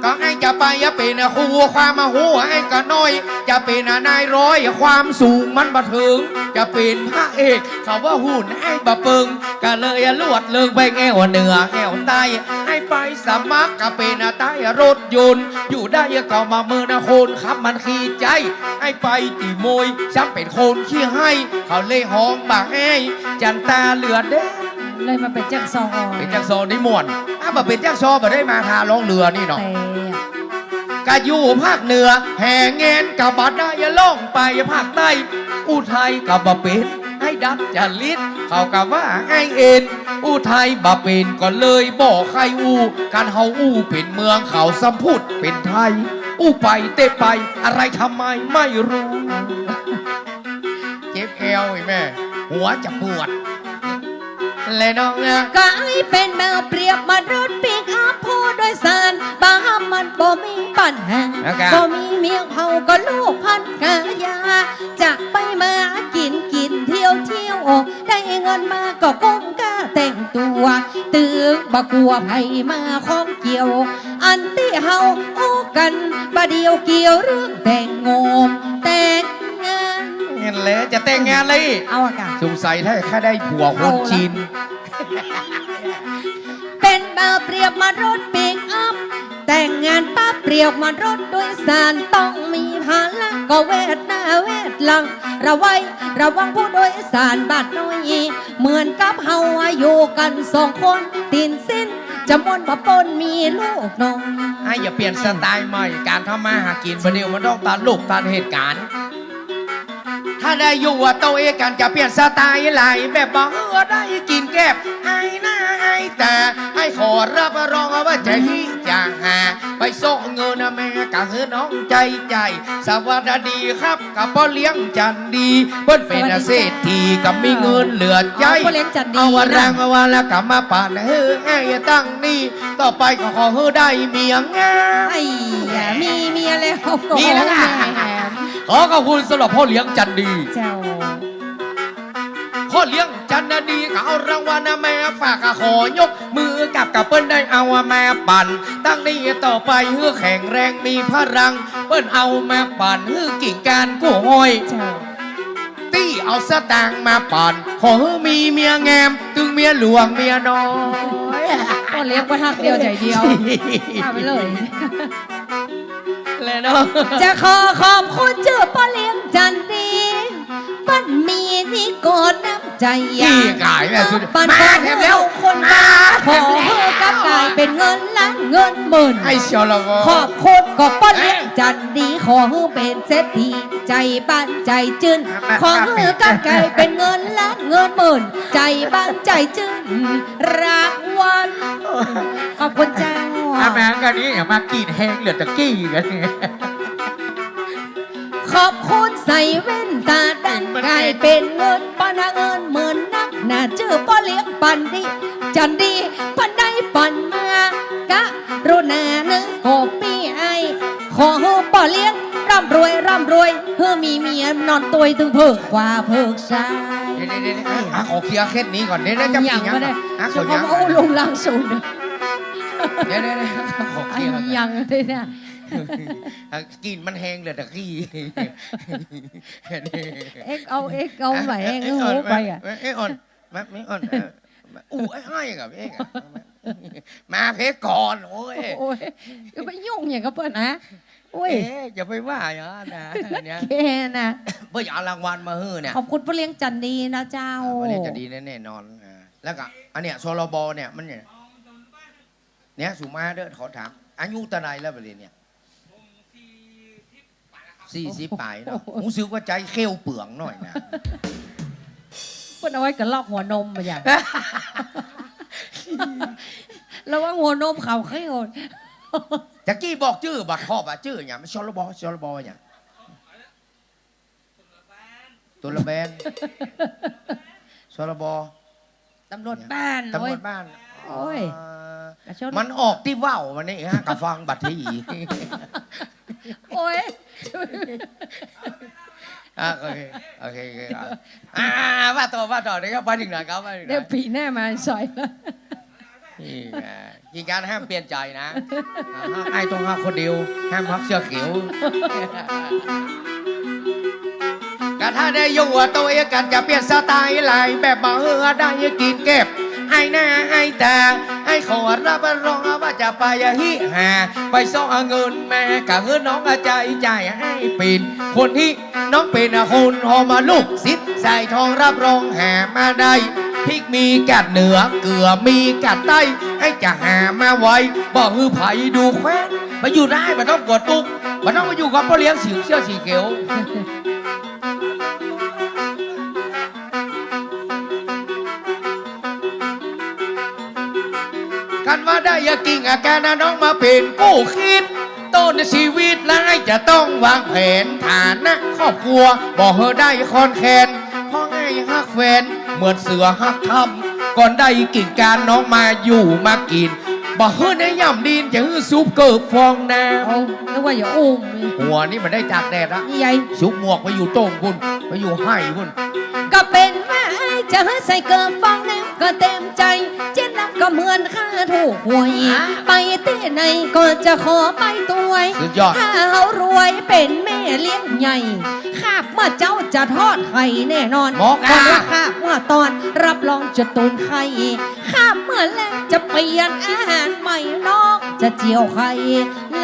ก็ไอ้จะไปอะเป๋นอะครูความอะฮู้ไอ้ก็น้อย จะเป๋นอะนายร้อยความสูงมันบ่เถิง จะเป๋นพระเอกเขาว่าหุ่นไอ้บ่เปิง ก็เลยอะลวดเลิงไปแอ่วเหนือแอ่วใต้ ไอ้ไปสมัครก็เป๋นอะใต้รถยนต์ อยู่ได้ก็บ่เมินอะคนขับมันขี้ใจ๊ ไอ้ไปตี๋มวย ซ้ำเป๋นคนขี้ฮ้าย เขาเลยฮ้องบ่าแอ้ย จันตาเหลือแดง เลยมาเป๋นจ้างซอ เป๋นจ้างซอนี่ม่วน อ่ะ บ่เป๋นจ้างซอบ่ได้มาทาล่องเรือนี่เนาะ แต่ ก็อยู่ภาคเหนือ แหงแงนก็บ่ได้ ล่องไปภาคใต้ อู้ไทยก็บ่เป๋น ไอ้ดัดจ๋ริต เขาก็ว่าไอ้เอ็น อู้ไทยบ่เป๋นก็เลยบ่ใค่อู้ คันเฮาอู้เป๋นเมืองเขาซ้ำพูดเป๋นไทย อู้ไปเตะไป อะไรทำไมไม่รู้ เจ็บแอวไอ้แม่ หัวจะปวด และน้องนะ ก็ไอ้เป๋นบ่าวเปรียบเหมือนรถปิกอัพ ผู้โดยสารบ่ห้ามมันบ่มีปัญหา แล้วก็ บ่มีเมียเฮาก็ลูกพันกายา จะไปมากิ๋นกิ๋นเที่ยวเที่ยว ได้เงินมาก็ก้มก้าแต่งตั๋ว ตึงบ่กั๋วใผมาข้องเกี่ยว อันตี้เฮาอู้กั๋นบ่าเดี่ยวเกี่ยวเรื่องแต่งงมแต่งงาน เห็นแล้วจะแต่งงานเลย เอาอะกะ สงสัยถ้าข้าได้ผัวคนจีน เอาละ เป๋นบ่าวเปรียบเหมือนรถปิกอัพ แต่งงานปั๊บเปรียบเหมือนรถโดยสาร ต้องมีภาระก็แวดหน้าแวดหลัง ระวัยระวังผู้โดยสารบาดน้อย เหมือนกับเฮาอยู่กั๋นสองคน ตี๋นสิ้นจะม่วนบ่ปนมีลูกน้อย ไอ้อย่าเปลี่ยนสไตล์ใหม่ ก๋านทำมาหากิ๋นบ่าเดี่ยวมันต้องตันลูกตันเหตุก๋ารณ์ ถ้าได้อยู่ว่าโตเองกั๋นจะเปลี่ยนสไตล์หลายแบบบ่เออได้กิ๋นแกบ ไอ้หน้าไอ้ต๋า ไอ้ขอรับรองว่าจะฮิจะหา ไปเซาะเงินนะแม่กะหื้อน้องใจ๊จ่าย สวัสดีครับกับป้อเลี้ยงจันดี เปิ้นเป๋นเศรษฐีก็มีเงินเหลือใจ๊ อ๋อ ป้อเลี้ยงจันดี เอาวัน นะ รางวัลแล้วก็มาปันหื้อไอ้ตังนี้ ต่อไปก็ขอหื้อได้เมียงาม ไอ้ยะ มีเมียแล้ว มีแล้วนะ แหม ขอขอบคุณสำหรับพ่อเลี้ยงจันดี เจ้า พ่อเลี้ยงจันดีก็เอารางวัลนะแม่ฝาก ก็ขอยกมือกับกับเปิ้นได้เอาแม่ปัน ตั้งนี้ต่อไปหื้อแข็งแรงมีพลัง เปิ้นเอาแม่ปันหื้อกิ่งก้านกู้ห้อย เจ้า ตี้เอาสตางค์มาปัน ขอหื้อมีเมียงาม ตึงเมียหลวงเมียน้อย พ่อเลี้ยงก็ฮักเดียวใจเดียว ว่าไปเลย เลยเนาะ จะขอขอบคุณเจ้าป้อเลี้ยงจันดี เปิ้นมีนิกรน้ำใจ๋ นี่ขายแม่สุด ปัน มาแถมแล้ว คนบ้า มาแถมแล้ว ขอหื้อกับก๋ายเป๋นเงินล้านเงินหมื่น ไอ้ชลว ขอบคุณก็ป้อเลี้ยงจันดี ขอหื้อเป๋นเศรษฐี ใจ๋บานใจ๋จื้น มา ขอหื้อกับก๋ายเป๋นเงินล้านเงินหมื่น ใจ๋บานใจ๋จื้น รางวัล ขอบคุณเจ้า อ่ะ มากันนี้อย่ามากิ๋นแฮงเหลือตะกี้กัน ขอบคุณใส่แว่นตาดำ ก๋ายเป๋นเงิน ปันหาเงินเหมือนนักหนา จื้อป้อเลี้ยงปันดี จั๋นดี ปันได้ปันมา กรุณานึกขอบปี้อ้าย ขอหื้อป้อเลี้ยงร่ำรวย ร่ำรวย หื้อมีเมียนอนตวยตึงเผิกขวาเผิกซ้าย เดี๋ยวๆๆๆ อ่ะ ขอเคลียร์เคสนี้ก่อน เดี๋ยวๆ จะ อะหยัง ปิดหยัง วะเนี่ย อ่ะ ขอ เจ้าของ ยัง เอาลงหลังสูง เดี๋ยวๆๆ ขอเคลียร์ก่อน อะหยังเนี่ย อ่ะ กลิ่นมันแฮงเหลือแต่ขี้ เอ็กเอา เอ็กเอา มาแฮง เอ็ก โอ้โห อ่อน ไปอ่ะ เอ็กอ่อน มา เอ็กอ่อน เออ มา อู้ ไอ้อ้อยกับเอ็กอ่ะ มาเพชรก่อน โอ้ย โอ้ย อย่าไปยุ่งอย่างกับเปิ้นนะ โอ้ย เอ๊ะ อย่าไปว่าอย่างนั้นนะ เนี่ย แกนะ เปิ้นอย่าเอารางวัลมาหื้อเนี่ย ขอบคุณป้อเลี้ยงจั๋นดีนะเจ้า อ่า ป้อเลี้ยงจั๋นดีแน่ๆ นอน อ่า แล้วก็ อันเนี้ย ชลบ เนี่ย มันเนี่ย เนี่ย สูมาเด้อ ขอถาม อายุเต้าใดแล้วบัดนี้เนี่ย สี่สิบป๋ายเนาะ โอ้โห ฮู้สึกว่าใจ๊เขี้ยวเปืองหน่อยนะ เปิ้นเอาไว้กระลอกหัวนมมาอย่าง ระวังหัวนมเขาเขี้ยว ตะกี้บอกจื้อ บัดคอบอะ จื้อหยัง ชลบ ชลบ หยัง ตุลาแบน ชลบ ตำรวจบ้าน ตำรวจบ้าน โอ้ย อ๋อ กระชน มันออกตี้ว่าวมานี่ฮะ กะฟังบัดที โอ้ย อ่ะ โอเค โอเค โอเค อ่ะ อ่า ว่าต่อ ว่าต่อ เดี๋ยวก็ไปถึงไหนครับ ไปถึงไหน เดี๋ยวปี๋หน้ามาซอย นี่ไง กิ๋นก๋านห้ามเปลี่ยนใจ๋นะ อ่า ฮักอ้ายต้องฮักคนเดียว ห้ามฮักเสื้อเขียว กะถ้าได้อยู่ว่าโตเองกั๋นจะเปลี่ยนสไตล์หลายแบบ บ่หื้อได้กิ๋นเก็บ อ้ายหน้าอ้ายต๋า อ้ายขอรับรองว่าจะไปฮิหา ไปซ้อเงินมา กะหื้อน้องใจ๊จ่าย อ้ายเป๋นคนฮิ น้องเป๋นคนหอมลูกศิษย์สายทอง รับรองหามาได้ พริกมีกัดเหนือ เกลือมีกัดใต้ อ้ายจะหามาไว้ บ่หื้อใผดูแคว้น มาอยู่ได้ บ่ต้องกั๋วตุ๊กข์ บ่ต้องมาอยู่กับป้อเลี้ยงสีเสื้อสีเขียว กันว่าได้ยากิ่งอาการนะน้องมาเป๋นกู้คิด ต้นชีวิตแล้วจะต้องวางแผน ฐานะครอบครัว บ่หื้อได้คลอนแคลน เพราะอ้ายฮักแฟน เหมือนเสือฮักถ้ำ ก่อนได้กิ่งการน้องมาอยู่มากิ๋น บ่หื้อได้ย่ำดิน จะหื้อซุบเกิบฟองน้ำ เอา นึกว่าอย่าอุ้ม หัวนี่มันได้ตากแดดละ นี่ไง ซุบหมวกไปอยู่โต้งปุ้น ไปอยู่ไฮ่ปุ้น ก็เป๋นว่าอ้ายจะหื้อใส่เกิบฟองน้ำก็เต็มใจ๋ เจ๊ดลำก็เหมือนข้าถูกหวย ฮะ ไปตี้ไหนก็จะขอไปตวย สุดยอด ถ้าเฮารวยเป๋นแม่เลี้ยงใหญ่ คาบเมื่อเจ๊าจะทอดไข่แน่นอน หมอกอ่ะ เพราะว่าคาบเมื่อตอนรับรองจะตูนไข่ คาบเมื่อแลงจะเปลี่ยนอาหารใหม่ น้องจะเจียวไข่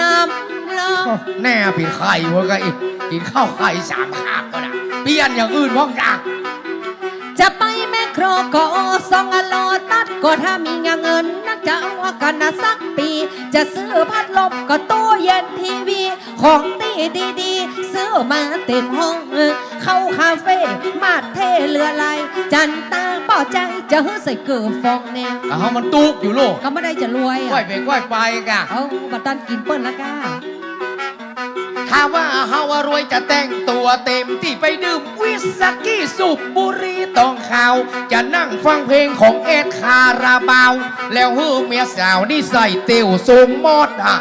ลำลอง แน่เป๋นไข่เว้ย ก็อีก กิ๋นข้าวไข่สามคาบก็ได้ เปลี่ยนอย่างอื่นบ้างจ้ะ จะไปแมคโครก็ส่องโลตัส ก็ถ้ามีเงินนักจะเอากั๋นนะสักปี๋ จะซื้อพัดลมก็ตู้เย็นทีวี ของตี้ดีๆ ซื้อมาเต็มห้อง เข้าคาเฟ่มาเท่เหลือหลาย จันตาป้อใจ๋จะหื้อใส่เกิบฟองน้ำ ก็เฮามันตุ๊กข์อยู่ลูก ก็บ่ได้จะรวยอะ ก้อยเป๋นก้อยไปก่ะ เอา บ่ตันกิ๋นเปิ้นละก้า ถ้าว่าเฮาว่ารวยจะแต่งตั๋วเต็มตี้ไปดื่มวิสกี้สูบบุหรี่ตองขาว จะนั่งฟังเพลงของแอดคาราบาว แล้วหื้อเมียสาวนี่ใส่เตี่ยวทรงมอดอะ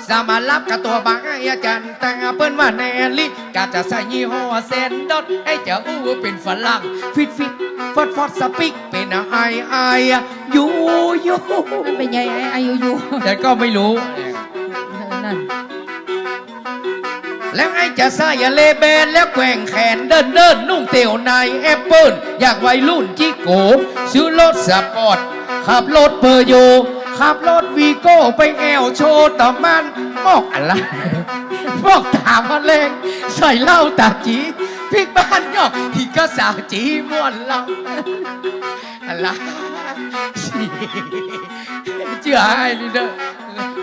สมารับกับตั๋วบ่าอ้ายจันตา เปิ้นว่าแน่ลิ กะจะใส่ยี่ห้อแซนดอท อ้ายจะอู้เป๋นฝรั่ง fit fit fat fat speak เป๋น I I U U มันเป๋นไง I I U U แต่ก็ไม่รู้ นั่น แล้วอ้ายจะใส่เลแบน แล้วแกว่งแขนเดินเดิน นุ่งเตี่ยวในแอปเปิ้ล อย่างวัยรุ่นจิ๊กโก ซื้อรถสปอร์ต ขับรถเปอร์โย ขับรถวีโก้ ไปแอ่วโชว์ต๋อมัน มอกอะละ มอกต๋ามาแลง ใส่เหล้าต๋าจี๋ ปิ๊กบ้านยอก ผีก็สาวจี๋ม่วนลำ อะละ เจื้ออ้ายนี่เน่อ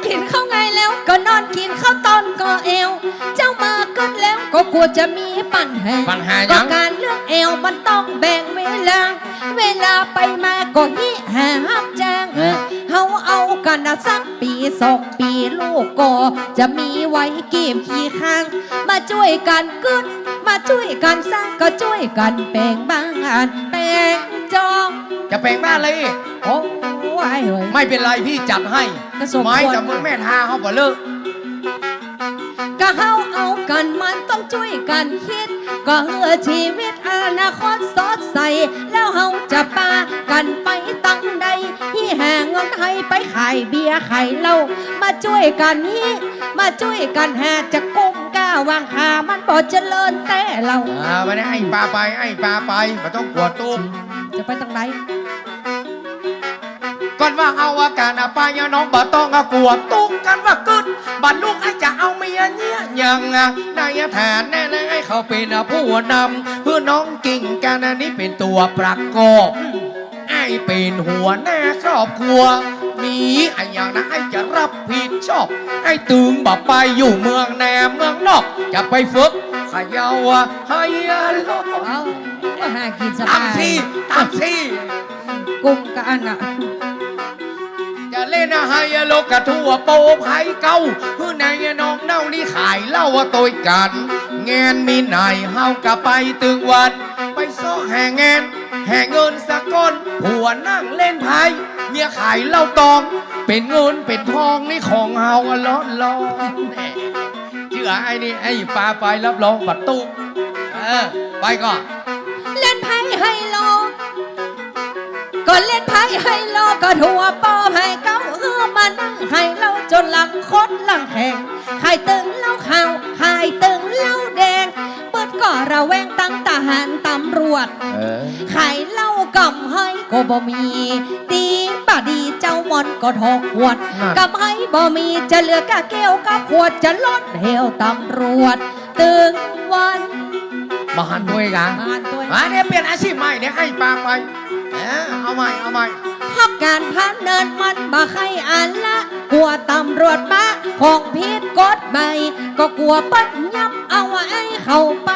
กิ๋นข้าวไงแล้วก็นอน กิ๋นข้าวตอนก็แอ่ว เจ๊ามาเกิดแล้วก็กั๋วจะมีปัญหา ปัญหาหยัง ก็ก๋านเลือกแอ่วมันต้องแบ่งเวลา เวลาไปมาก็ฮิหาฮับจ้าง เฮาเอากั๋น สักปี๋สองปี๋ ลูกก็จะมีไว้เก็บขี้ข้าง มาจ้วยกั๋นกึ๊ด มาจ้วยกั๋นสร้าง ก็จ้วยกั๋นแป๋งบ้านแป๋งจอง จะแป๋งบ้านอะไรอีก โอ้ย ไม่เป๋นไร พี่จัดให้ ก็สมควร หมายถึงเมืองแม่ทาเฮาบ่เลิก ก็เฮาเอากั๋นมันต้องจ้วยกั๋นคิด ก็หื้อชีวิตอนาคตสดใส แล้วเฮาจะปากั๋นไปตังใด ฮี่หาเงินหื้อไปขายเบียร์ขายเหล้า มาจ้วยกั๋นฮี่ มาจ้วยกั๋นหา จะกุมก้าวางขา มันบ่เจริญแต๊เล่า อ่า วันนี้ไอ้ปาไป ไอ้ปาไป บ่ต้องกลัวตุ๊ก จะไปตังใด ก่อนว่าเอาอาก๋านอะปายะน้องบ่ต้องอะกั๋วตุ๊ก กันว่ากึ๊ด บ่ลูกไอ้จะเอาเมียเยียะยังอะ ในฐานะไอ้เขาเป๋นอะผู้นำ หื้อน้องกิ่งกัญญานี้เป๋นตั๋วประกอบ ไอ้เป๋นหัวหน้าครอบครัว มีอะหยังนะไอ้จะรับผิดชอบ ไอ้ตึงบ่ไปอยู่เมืองนาเมืองนอก จะไปฝึกเขย่าอะไฮโล เอา ก็หากิ๋นสบาย ตามซี่ ตามซี่ กุมกับอันน่ะ จะเล่นอะไฮโลกะทั่วโปไผเก่า หื้อนายน้องเน่านี้ขายเหล้าอะตวยกั๋น แงนมีไหนเฮากะไปตึงวัน ไปเซาะหาแงน หาเงินสะก้อน ผัวนั่งเล่นไพ่ เมียขายเหล้าตอง เป๋นเงินเป๋นทองนี่ของเฮาอะล้อๆ แหม เจื้อไอ้นี่ ไอ้ปาไปรับรองบ่ตุ๊ก เออ ไปก่อ เล่นไพ่ไฮโล ก็เล่นไพ่ไฮโลก็ทั่วปอไฮเก่า เออ มานั่งไฮโลจ๋นหลังคดหลังแข็ง ขายตึงเหล้าขาว ขายตึงเหล้าแดง เปิ้นก็ระแวงตังทหารตำรวจ เออ ขายเหล้ากำไฮก็บ่มี ดีบ่ดีเจ้าม่อนก็ถอกขวด นั่น กำไฮบ่มี จะเหลือก้าแก้วก้าขวด จะลดแหวตำรวจ ตึงวัน บ่หันตวยกั๋น บ่หันตวย อ่า เนี่ยเปลี่ยนอาชีพใหม่เนี่ย ไอ้ปาไป เออ เอาใหม่ เอาใหม่ เพราะก๋านพนันมันบ่ใค่อันละ กั๋วตำรวจปะของผิดกฎหมาย ก็กั๋วเปิ้นยับเอาไอ้เขาไป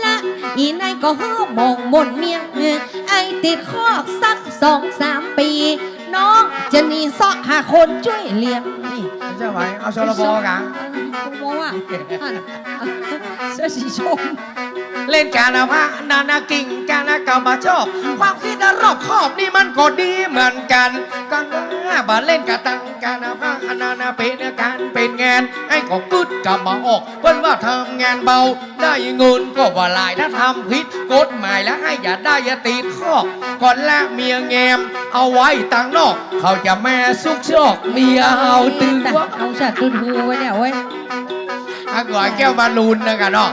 ละ อีไหนก็หื้อหมองหม่นเมียง ไอ้ติดคอกสักสองสามปี๋ น้องจะหนีเซาะหาคนจ้วยเลี้ยง นี่ ไม่ใช่ไหว เอาชลบกั๋น กูโม้อะ เสื้อสีชม เล่นก๋านอะพะนันนะกิ่งกัญญาก็บ่ชอบ ความคิดรอบคอบนี่มันก็ดีเหมือนกั๋น ก็ว่าบ่เล่นก๋านตังก๋านอะพะนันนะเป๋นก๋านเป๋นงาน ไอ้ก็กึ๊ดกำบ่ออก เปิ้นว่าทำงานเบา ได้เงินก็บ่หลาย ถ้าทำผิดกฎหมายแล้วไอ้จะได้ติดคอก ก็ละเมียแงมเอาไว้ตังนอก เขาจะมาซุกซอกเมียเอาตึงว่า เอาสัตว์ดูดหูไว้เนี่ยเว้ย อ่ะ ก๋วยแก้วบอลลูนนะกั๋นเนาะ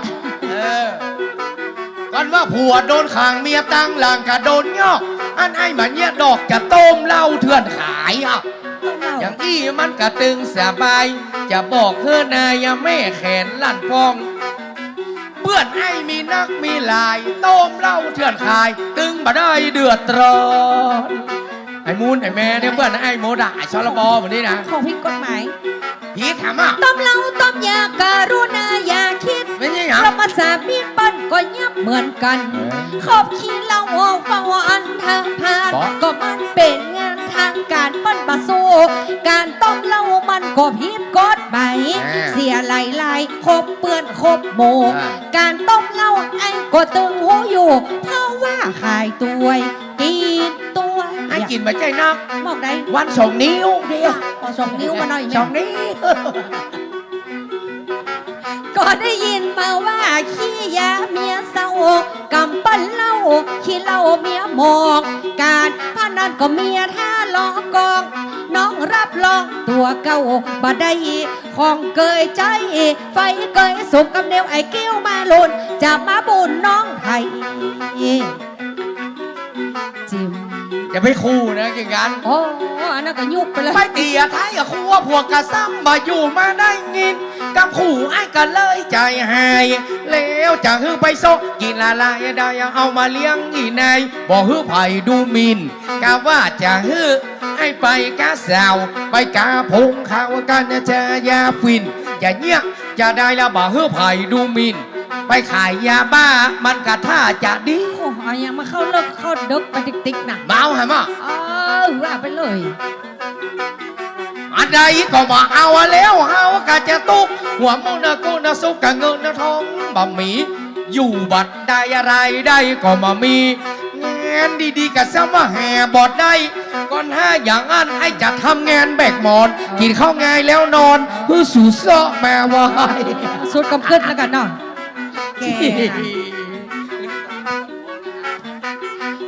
เออ ก่อนว่าผัวโดนขังเมียตังหลังก็โดนยอก อันไอ้มาเนี่ยดอกจะต้มเหล้าเถื่อนขายอ่ะ ต้มเหล้า อย่างอี้มันก็ตึงสบาย จะบอกเฮ้อนายแม่แขนลั่นปอง เปื้อนไอ้มีนักมีหลาย ต้มเหล้าเถื่อนขาย ตึงบ่ได้เดือดร้อน ไอ้มูนไอ้แม่เนี่ยเปื้อนไอ้หมดอะ ไอ้ชลบแบบนี้นะ ของผิดกฎหมาย ผิดหามา ต้มเหล้าต้มยากรุณาอย่าคิด ไม่ใช่หรอ เพราะภาษามีดเปิ้นก็ยับเหมือนกั๋น เออ ครอบขี้เหล้าก็อันธพาล บอก ก็มันเป๋นงานทางก๋านเปิ้นบ่สู้ ก๋านต้มเหล้ามันก็ผิดกฎหมาย อ่า เสียหลายๆ คบเปื้อนคบหมู่ อ่า ก๋านต้มเหล้าไอ้ก็ตึงฮู้อยู่ เพราะว่าขายตวย กิ๋นตวย ไอ้กิ๋นบ่ใจ้นัก หมอกใด วันสองนิ้วเดียว อ๋อ สองนิ้วมาหน่อยแม่ สองนิ้ว ก็ได้ยินมาว่าขี้ยาเมียเศร้า กำปั้นเหล้า ขี้เหล้าเมียหมอง ก๋านพนันก็เมียท่าลองกอง น้องรับรองตั๋วเก่าบ่ได้ ของเกยใจ๊ ไฟเกยสุกกำเดียวไอ้แก้วบอลลูน จะมาบุญน้องไทย จิ๋ม อย่าไปคู่นะกิ่งกัญญา โอ้ อันนั้นก็ยุบไปเลย ไปเตี๋ยไทยอะคู่ว่าผัวกะซ้ำบ่อยู่มาได้ยิน กำคู่ไอ้ก็เลยใจ๋หาย แล้วจะหื้อไปเซาะกิ๋นละลายได้ เอามาเลี้ยงอีนาย บ่หื้อใผดูหมิ่น กะว่าจะหื้อ ไอ้ไปกาสาว ไปกาผงขาวกัญชายาฝิ่น จะเยียะจะได้ละบ่หื้อใผดูหมิ่น ไปขายยาบ้ามันกะท่าจะดี โอ้ เอาหยังมาเข้าเลิกเข้าเดิ็กไปติ๊กๆ น่ะ เมาหามา เออ ว่าไปเลย อันใดก็บ่เอาแล้ว เฮาก็จะตุ๊กข์ หัวหมู่เนื้อกู้เนื้อสุข กะเงินเนื้อทองบ่มี อยู่บ่ได้ รายได้ก็บ่มี งานดีๆ ก็ซ้ำว่าหาบ่ได้ ก่อนหาอย่างอั้น ไอ้จะทำงานแบกหมอน กิ๋นข้าวง่ายแล้วนอน หื้อสูเซาะมาไหว้ สุดกำกึ๊ดแล้วกั๋นเนาะ แก่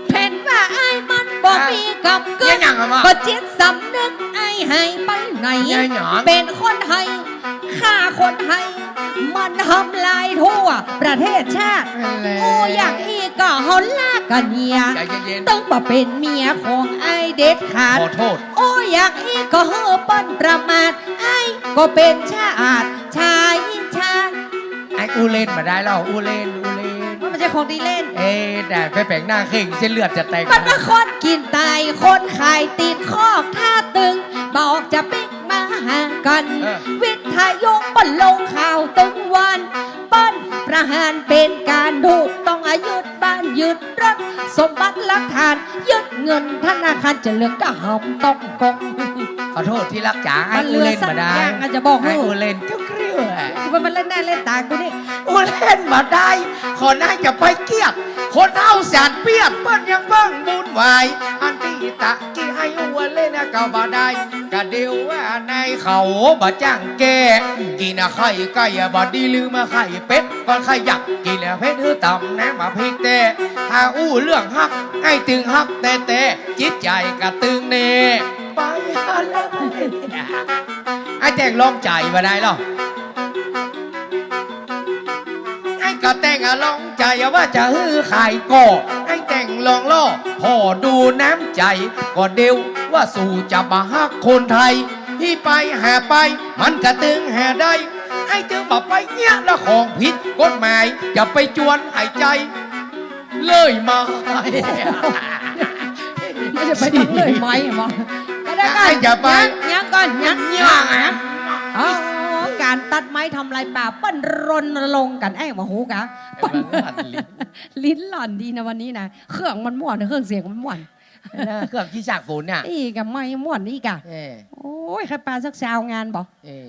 เป๋นว่าไอ้มันบ่มีกำกึ๊ด เนี่ยหยังอะวะ บ่จิตสำนึกไอ้หายไปไหน เนี่ยหยัง เป๋นคนไทย ฆ่าคนไทย มันทำลายทั่วประเทศชาติ นั่นแหละ อู้อย่างอี้ก็เฮาลากกั๋นเหีย ใจเย็นๆ ตึงบ่เป๋นเมียของไอ้เด็ดขาด ขอโทษ อู้อย่างอี้ก็หื้อเปิ้นประมาท ไอ้ก็เป๋นชาติ ชายชาติ ไอ้อู้เล่นบ่ได้แล้ว อู้เล่น อู้เล่น มันบ่ใจ้ของตี้เล่น เอ๊ะ แต่ไปแป๋งหน้าเข่ง เส้นเลือดจะแตก มันว่าคนกิ๋นตาย คนขายตี๋นคอก ถ้าตึงบ่ออกจะปิ๊กมาหากั๋น เออ วิทยุเปิ้นลงข่าวตึงวัน เปิ้นประหารเป๋นก๋านดุ ต้องอายึดบ้านยึดรถ สมบัติหลักฐาน ยึดเงินธนาคาร จะเหลืองก็หำต้องกอง ขอโทษตี้ฮักจ๋า ไอ้อู้เล่นบ่ได้ มันเหลือสักอย่างอะจะบอกหื้อ ไอ้อู้เล่นจุกเรื่อย มันเล่นหน้าเล่นต๋ากูนี่ อู้เล่นบ่ได้ ขอน่าจะไปเกียด คนเฮาสารเปียด เปิ้นยังเบิ่งบุญไหว อันตี้ตะกี้ไอ้อู้เล่นน่ะก็บ่ได้ กะเดี๋ยวว่าในเขาบ่จ้างแก้ กิ๋นน่ะไข่ไก่อะบ่ดีลืมมาไข่เป็ด ก่อนไข่ยักษ์กิ๋นแล้วเผ็ดหื้อต๋ำน้ำบ่พริกแต๊ ถ้าอู้เรื่องฮัก ไอ้ตึงฮักแต๊ๆ จิตใจ๋ก็ตึงแน่ ไปหาเลย ไอ้แต่งลองใจ๋บ่ได้หรอ ไอ้ก็แต่งอะลองใจ๋ว่าจะหื้อขายก่อ ไอ้แต่งลองล่อ ผ่อดูน้ำใจ๋ ก่อเดียวว่าสูจะบ่ฮักคนไทย ตี้ไปหาไป มันก็ตึงหาได้ ไอ้ตึงบ่ไปเยียะละของผิดกฎหมาย จะไปจวนไอ้ใจ๋ เลยไม้ มันจะไปต้องเลยไม้หมอ ก็ได้ก่อน ไอ้จะไป ยัง ยังก่อน ยัง ยัง ยัง อ๋อ ก๋านตัดไม้ทำลายป่า เปิ้นรณรงค์กั๋น ไอ้บ่ฮู้กะ ไอ้มันหลั่นลิ้น ลิ้นหล่อนดีนะวันนี้นะ เครื่องมันม่วน เครื่องเสียงมันม่วน เออ เครื่องขี้ซากฝนเนี่ย อี้กะไม้ม่วนอี้กะ เออ โอ้ย ใค่ปาสักซาวงานบ่ เออ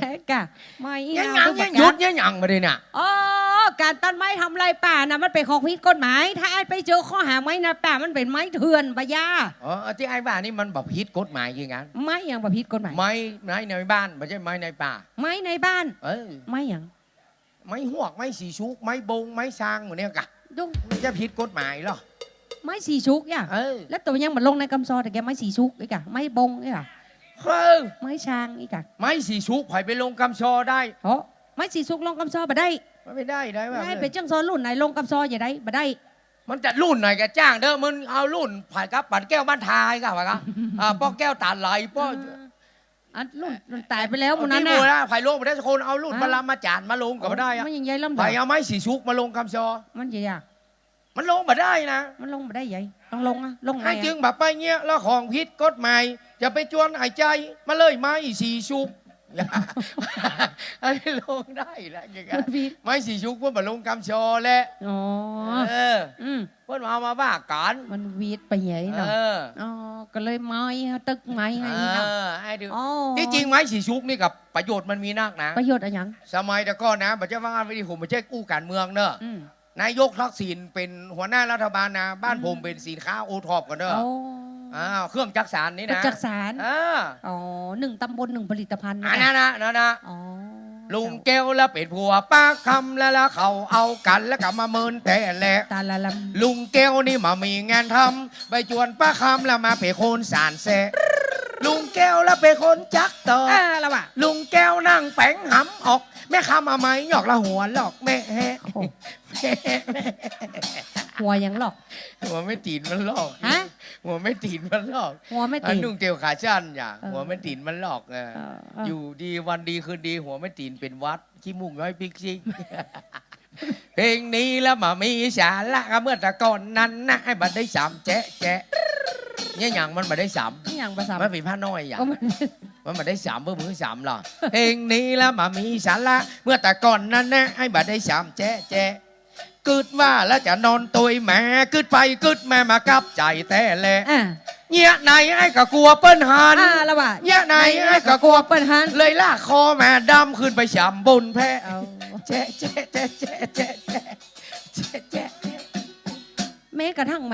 แต๊กะ ไม้อี้ เยียะหยัง เยียะหยัง หยุดเยียะหยังบ่ได้น่ะ อ๋อ ก๋านตัดไม้ทำลายป่าน่ะ มันเป๋นของผิดกฎหมาย ถ้าไอ้ไปเจอข้อหาไม้ในป่า มันเป๋นไม้เถื่อนปะยา อ๋อ ตี้ไอ้ว่านี่มันบ่ผิดกฎหมายจริงอะ ไม้หยังบ่ผิดกฎหมาย ไม้ ไม้ในบ้าน บ่ใจ้ไม้ในป่า ไม้ในบ้าน เออ ไม้หยัง ไม้ฮวก ไม้สีชุก ไม้บง ไม้ซาง หมู่เนี่ยกะ ดู มันจะผิดกฎหมายหรอ ไม้สีชุกอะ เออ แล้วตั๋วยังบ่ลงในกำซอ แต่แกไม้สีชุกอี้กะ ไม้บงอี้กะ เฮ้ย ไม้ซางอี้กะ ไม้สีชุกใผไปลงกำซอได้ โอ้ ไม้สีชุกลงกำซอบ่ได้ มันไม่ได้ ได้ว่า ไม้เป๋นเจ้าซอรุ่นไหนลงกำซอจะได้ บ่ได้ มันจะรุ่นไหนกะจ้างเต๊อะ มันเอารุ่นไผกับปั่นแก้วบ้านทายกะ ไผกับ อ่า ป้อแก้วตาไหล ป้อ อืม อันรุ่นมันต๋ายไปแล้วหมู่นั้นน่ะ ตี้หมู่นะ ไผลงบ่ได้สักคน เอารุ่น ฮะ ปรมาจารย์มาลงก็บ่ได้อะ มันยังใหญ่ล้ำ ไผเอาไม้สีชุกมาลงกำซอ มันจะยาก มันลงบ่ได้นะ มันลงบ่ได้ใหญ่ ต้องลงอะ ลงไงอะ ไอ้จึงบ่ไปเยียะละของผิดกฎหมาย จะไปจวนไอ้ใจ๋ มาเลยไม้สีชุก อันนี้ลงได้ละ มันผิด ไม้สีชุกเปิ้นบ่ลงกำซอแหละ อ๋อ เออ อืม เปิ้นเอามาว่ากั๋น มันผิดไปใหญ่เนาะ เออ อ๋อ ก็เลยไม้ ตึกไม้ไอ้นี่เนาะ เออ ไอ้ดู อ๋อ ตี้จริงไม้สีชุกนี่กะประโยชน์มันมีนักนะ ประโยชน์อะหยัง สมัยแต่ก่อนนะ บ่ใจ้ว่าวิทยุ บ่ใจ้อู้ก๋านเมืองเนอะ อืม นายกทักษิณเป๋นหัวหน้ารัฐบาลนะ บ้านผม อืม เป๋นสินค้าโอท็อปก่อนเนอะ โอ้ อ้าว เครื่องจักสานนี่นะ เครื่องจักสาน อ่า อ๋อ หนึ่งตำบลหนึ่งผลิตภัณฑ์นะ อันนั้นนะ นั่นนะ อ๋อ ลุงแก้วแล้วเป๋นผัวป้าคำ แล้ว แล้วเขาเอากั๋น แล้วก็มาเมินแต่แล ตาละลำ ลุงแก้วนี่บ่มีงานทำ ไปจวนป้าคำแล้วมาเป๋นคนสานแส ลุงแก้วแล้วเป๋นคนจักต่อ อ่า แล้ววะ ลุงแก้วนั่งแป๋งหำออก แม่คำเอาไม้หยอกแล้วหัวลอกแม่แฮะ โอ้ หัวหยังลอก หัวแม่ตี๋นมันลอก ฮะ หัวแม่ตี๋นมันลอก หัวแม่ตี๋น อ่ะ นุ่งเตียวขาสั้นอย่า เออ หัวแม่ตี๋นมันลอก เออ เออ เออ อยู่ดีวันดีคืนดี หัวแม่ตี๋นเป๋นหวัด ขี้มูกย้อยปิ๊กซิก เพลงนี้แล้วบ่มีสาระ ก็เหมือนแต่ก่อนนั้นนะ ไอ้บ่ได้สามแจ๊ะแจ๊ะ เนี่ยหยังมันบ่ได้สาม เนี่ยหยังบ่สาม มันเป๋นผ้าน้อยอ่ะ ก็มัน มันบ่ได้สาม เปิ้นบ่หื้อสามหรอ เพลงนี้แล้วบ่มีสาระ เหมือนแต่ก่อนนั้นนะ ไอ้บ่ได้สามแจ๊ะแจ๊ะ กึ๊ดว่าแล้วจะนอนตวยแหม กึ๊ดไปกึ๊ดมา บ่กลับใจ๋แต่แล อ่ะ เยียะไหนไอ้ก็กั๋วเปิ้นหัน อ่า ละว่า เยียะไหนไอ้ก็กั๋วเปิ้นหัน เลยลากคอแม่ดำขึ้นไปจ๋ำบนแพะ เอา แจ๊ะ แจ๊ะ แจ๊ะ แม้กระทั่งหมา